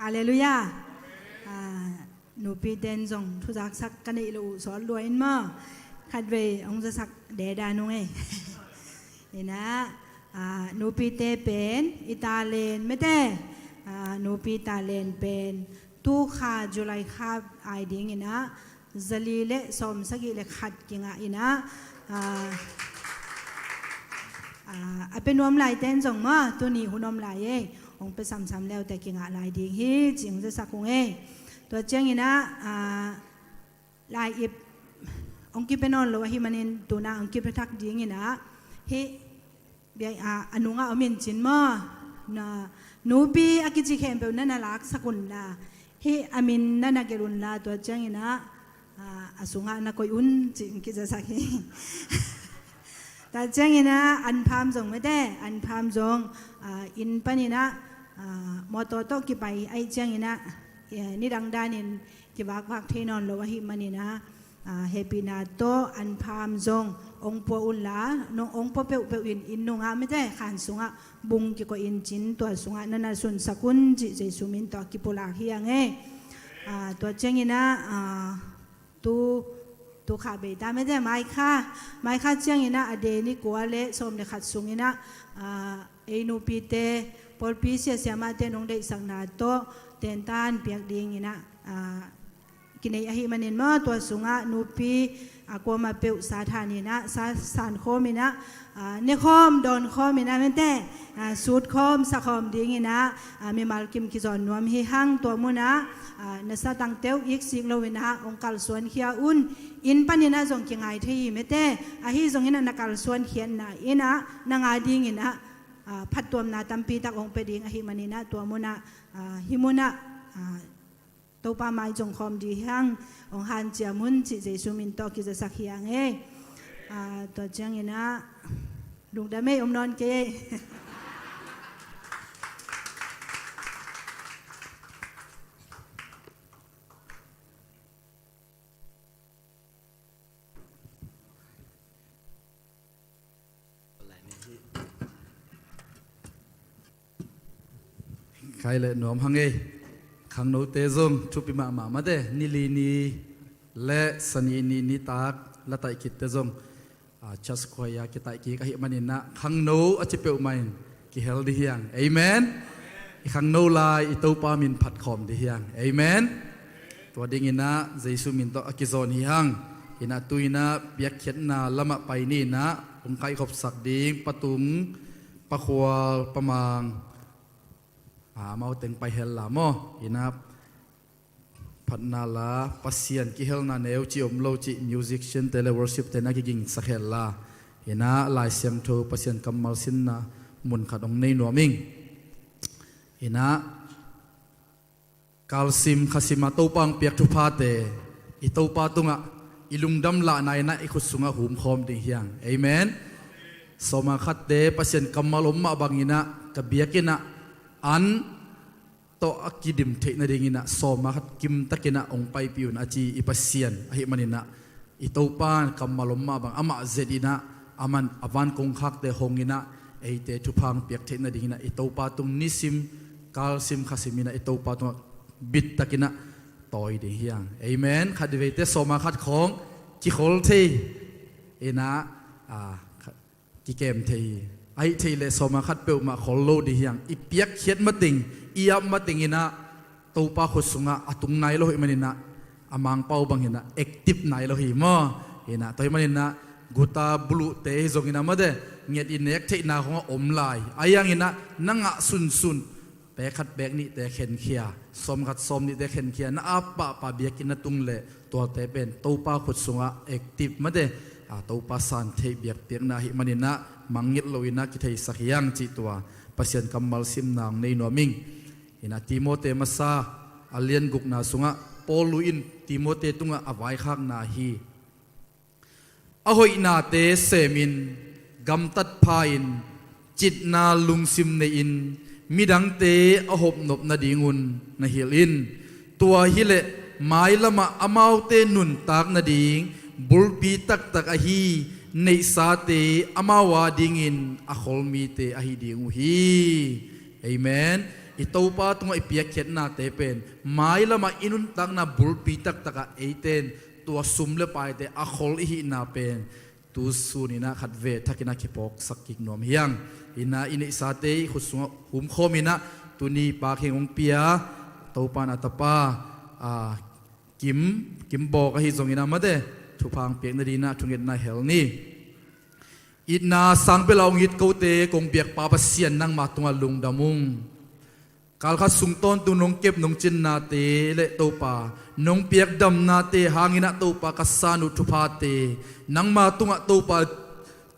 Halleluiah. Ah, nupi ten zong thuzaksak ka neih loh uh sawt lua in maw, khatvei hong zasak deda nung ei. Inah, ah, nupite pen i talent mete, ah, nupi talent pen tukha July kha ai dinginah zali le sawm sagih le khat kingah inah, ah, ah, a pe nuam lai ten zong maw, tuni hun om lai ei, hong pe samsam leute kingah lai ding hi, ci hong zasak hong ei. Tua cianginah, ah, lai ip hong kipe nawn lo ahi manin tuna hong kipe thak dinginah hih biak a, a nungah om in cin maw, na nupi a kici khempeuh na na laksak unla, hih a min na na gelh unla, tua cianginah, ah, a sungah na koih un ci hong kizasak hi. Tua cianginah anpham zong mete, anpham zong, ah, inn paninah, ah, mawtaw tawh kipai ahi cianginah, eh, nidang danin kivakvak thei nawn lo ahi maninah, ah, hehpihna tawh anpham zong hong pua unla, nong hong pua peuhpeuh in inn nungah mete khan sungah bung kikoih in cin, tua sungah na na sunsak un cih Jesu min tawh a kipulak hi ang ei. Ah, tua cianginah, ah, tu, tukha bei ta mete, maikha, maikha cianginah a de ni kua le sawm le khat sunginah, ah, ei nupite pawlpi siasiamahte nong deihsakna tawh tentan piak dinginah, ah, kinei ahi manin maw, tua sungah nupi, ah, kuamah peuh sa thaninah, sa sankhawminah, ah, nekhawm dawnkhawminah mete, ah, sutkhawm sakhawm dinginah, ah, mimal kim kizawn nuam hi hang, tua munah, ah, na satang teuh iksik loinah hong kalsuankhia un. Inn paninah zong kingai thei hi mete, ahi zonginah na kalsuankhiatna innah nang a dinginah, ah, phattuamna tampitak hong pia ding ahi maninah tua munah, ah, hih munah, ah, Topa mai zong khawm dih hi hang, hong hanciam un cih Jesu min tawh kizasak hi ang ei. Ah, tua cianginah lungdam ei, om nawn kei ei. Khai le nuam hang ei. Khangnote zong thupi mahmah mate, nili ni le sani ni nitak la taih khitte zong, ah, church choir kitaih kik ahi maninah khangno a ci peuhmah in kihel dih hiang. Amen. I khangno lai i Topa min phatkhawm dih hiang. Amen. Tua dinginah Jesu min tawh a kizawn hi hang. Inah tu inah piakkhiatna lamah pai ninah hong kaihkhopsak ding patung, pakhual, pamang, ah, amau teng pai hel la maw. Inah phatna la, Pasian kihelna neu ci om lo ci musician te le worship te na kigingsak hel la. Inah Lai Siangtho Pasian kammal simna mun khat hong nei nuam ing. Inah kalsim khasim a Topa hong piak thuphate i Topa tungah i lungdam lahna inah i khut sungah humkhawm ding hiang. Amen. Sawma khatte Pasian kammal om mah banginah ka biakinnah an tawh a kidim theih nadinginah sawma khat kimtakinah hong paipih un a ci i Pasian ahi maninah i Topa kammal om mah bang amah zet inah aman a van kongkhakte hong inah eite thupha hong piak theih nadinginah i Topa tung nisim kalsim khasim inah i Topa tungah bittakinah tawi ding hiang. Amen. Khat veite sawma khat khawng kikhol thei inah, ah, kikem thei hi. Ahi thei leh sawma khat peuhmah khol lo dih hiang. I piakkhiat mating, i ap mating inah Topa khut sungah a tung nai lo hi maninah a Mangpau banginah active nai lo hi maw. Inah tua hi maninah guta buluhte hi zonginah mate nget i nek theihna khongah om lai. Ahi hanginah na ngah sunsun pek khat pek nihte khenkhia, sawm khat sawm nihte khenkhia, na ap pahpah biakinn na tung leh tuate pen Topa khut sungah active mate, a, Topa san theih biakpiakna ahi maninah mangngilh loinah kitheisak hiang cih tua Pasian kammal simna hong nei nuam ing. Inah Timote masa a lian gukna sungah Paul in Timote tungah a vaikhakna hi. A hoihnate semin, gamtat pha-in, citna lungsim nei-in, midangte a hopnop nadingun na hilh in. Tua hileh mailamah amaute nuntak nading bulpi taktak ahi neihsate amau adingin a kholmite ahi ding uh hi. Amen. I Topa tungah i piakkhiatnate pen mailamah i nuntakna bulpi taktakah eite in tua sum le paite a khol i hihna pen tu suninah khat ve thakinah kiphawksak kik nuam hi hang. Inah i neihsate i khut sungah humkhawm inah tuni Pa Khing hong pia Topa na tapa, a, Kim, Kim Bawk ahi zongin amate thupha hong piak nadinah thungetna hel ni. Itna sang pela hong it kote kong biak Pa Pasian, nangma tungah lungdam ung. Kalkhat sung tawntung nong kep nong cinnate le Topa nong piak damnate hanginah Topa ka san uh thuphate, nangma tungah Topa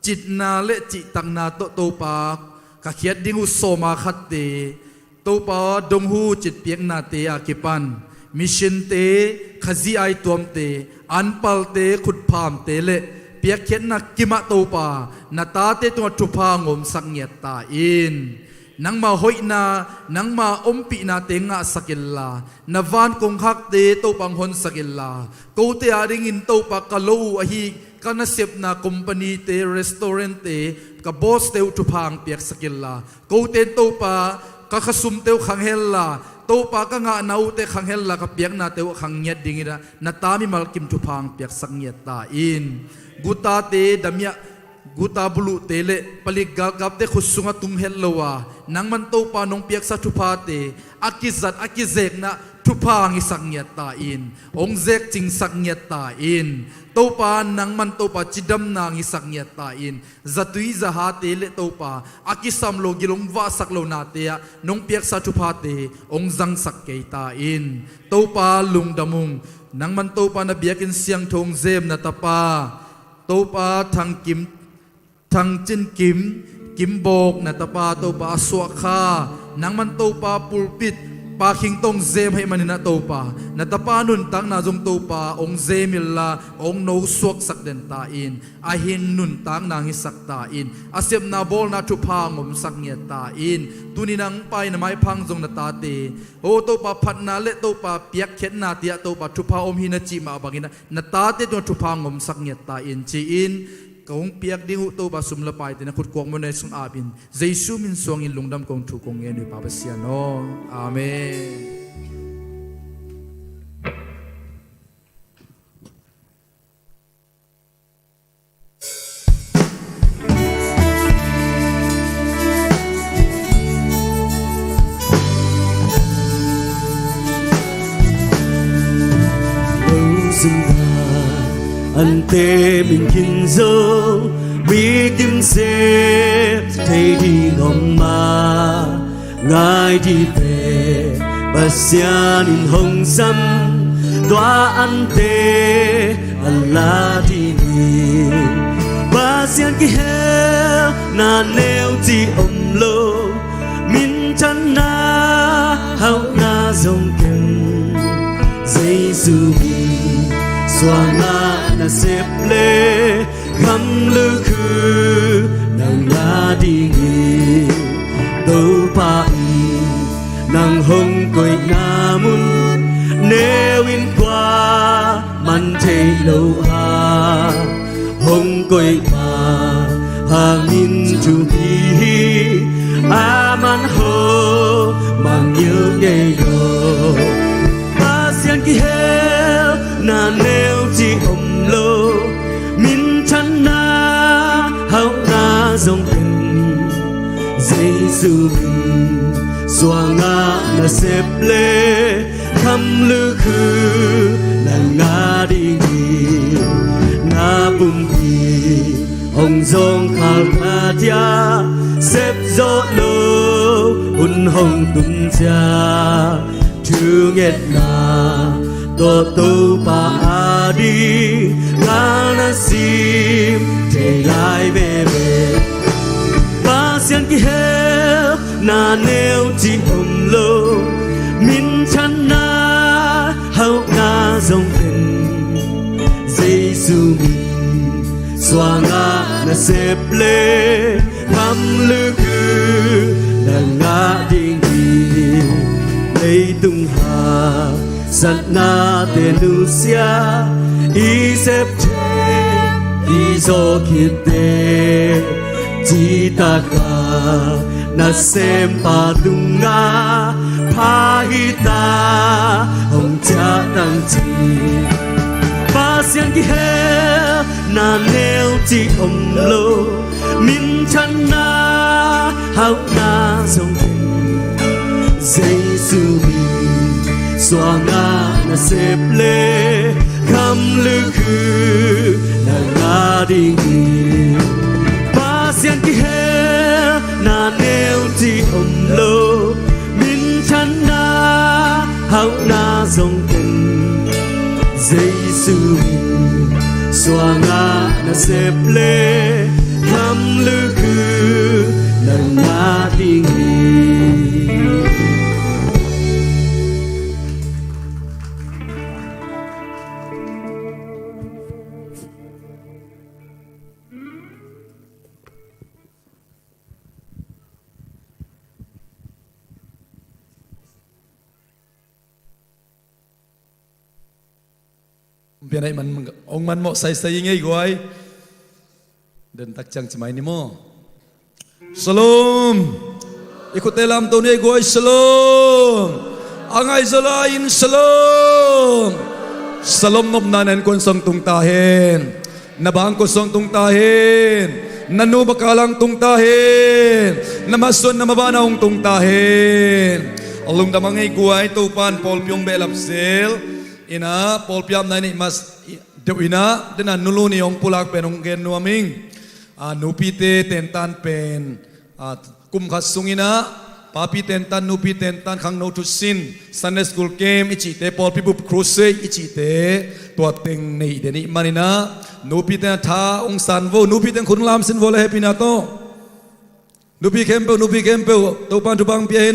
citna le cihtakna tawh Topa ka khiat ding uh sawma khatte, Topa dong hu citpiaknate a kipan, mission te, khazi aituamte, anpalte, khutphamte le piakkhiatna kimah Topa na tate tungah thupha ngomsak ngiat ta in. Nangma hoihna, nangma ompihnate ngahsak inla, na van kongkhakte Topa hong honsak inla, kote adingin Topa ka lo uh ahi ka nasepna company te, restaurant te, ka boss te uh thupha hong piaksak inla, kote in Topa ka khasumte uh khang henla, Topa ka ngahna uhte khang henla, ka piaknate uh khang ngiat dingin ah na ta mimal kim thupha hong piaksak ngiat ta in. Gutate, damiah guta buluhte le palik galkapte khut sungah tung het lo a, nangman Topa nong piaksa thuphate a kizat a kizekna thupha hong hisak ngiat ta in, hong zekcingsak ngiat ta in. Topa nangman Topa cidamna hong hisak ngiat ta in, zatui zahate le Topa a kisam lo gil hong vahsak lonate ah nong piaksa thuphate hong zangsak kei ta in. Topa lungdam ung. Nangman Topa na biakinn siangtho hong zem na tapa Topa Thang Kim, Thang Cin Kim, Kim Bawk na tapa Topa a suah kha, nangman Topa pulpit Pa Khing tawh hong zem ahih maninah Topa na tapa nuntakna zong Topa hong zem inla hong nosuaksak den ta in, a hing nuntakna hong hisak ta in, a sepna bawlna thupha hong omsak ngiat ta in. Tuni nang pai na maiphang zong na tate, o Topa phatna le Topa piakkhiatna tiah Topa thupha om hi na cih mah banginah na tate tungah thupha hong omsak ngiat ta in ci-in, ka hong piak ding uh Topa sum le paite na khut kuak muanei sung apin Jesu min suangin lungdam kong thu kong ngen uh Pa Pasian aw. Amen. Ante min khin zo, mi kim sep thei ding om ma, ngai dih ve, Pasian in hong sam, tua ante a la ding hi. Pasian kihel na neu ci om lo, minthanna hauhna zong ken, Jesu min suangah na sep le, kham lukhu nang a ding hi. Topa in nang hong koihna mun neu in kua man thei lo ha. Hong koih ma hangin thupi hi, a man ho mangngilh ngei lo. Pasian kihel na neu ci om lo, minthanna hauhna zong ken, Jesu min suangah na sep le, kham lukhu nang a ding hi. Na pumpi hong zawngkhal kha cia, sep zawh lo hun hong tun cia, thungetna tawh Topa a ding ngal na sim thei lai veve. Pasian kihel na neu ci om lo, minthanna hauhna zong ken, Jesu min suangah na sep le, kham lukhu nang a ding hi. Leitung haksatnate nusia, i sep thei i zawh khitte, citaka Nasempa tungah pha hita hong ciah tang ci. Pasian kihelna neu cih om lo, minthanna hauhna zong ken. Jesu min suangah nasep le khamlukhu na ngah ding hi. Pasian kihelna neu cih om lo, minthanna hauhna zong ken. Jesu min suangah nasep le khamlukhu na ngah ding hi. Pianai man ong man mawh saisai i ngei guai. Den tak ciang ci mai ni maw? Shalom. I khutte lamto ni ei guai. Shalom. A ngai zaw lai-in shalom. Shalom nopna na innkuan sung tung ta hen. Na bangkua sung tung ta hen. Na nu baka lang tung ta hen. Na masuan na mabana hong tung ta hen. A lungdam a ngei guai. Topan pawlpi hong behlap zel. Ina pawlpi apna i neih mas deuh ina dena nulu ni hong pulak pen hong gen nuam ing. A, nupite tentan pen, a, kum khat sung ina papi tentan, nupi tentan, khangno thusin, Sunday school camp i cihte, pawlpi bup crusade i cihte, tua teng nei den ih man ina nupi ten a tha hong san vo, nupi ten khun lam sin vo le hehpihna tawh. Nupi khempeuh, nupi khempeuh Topan thupha hong pia hen.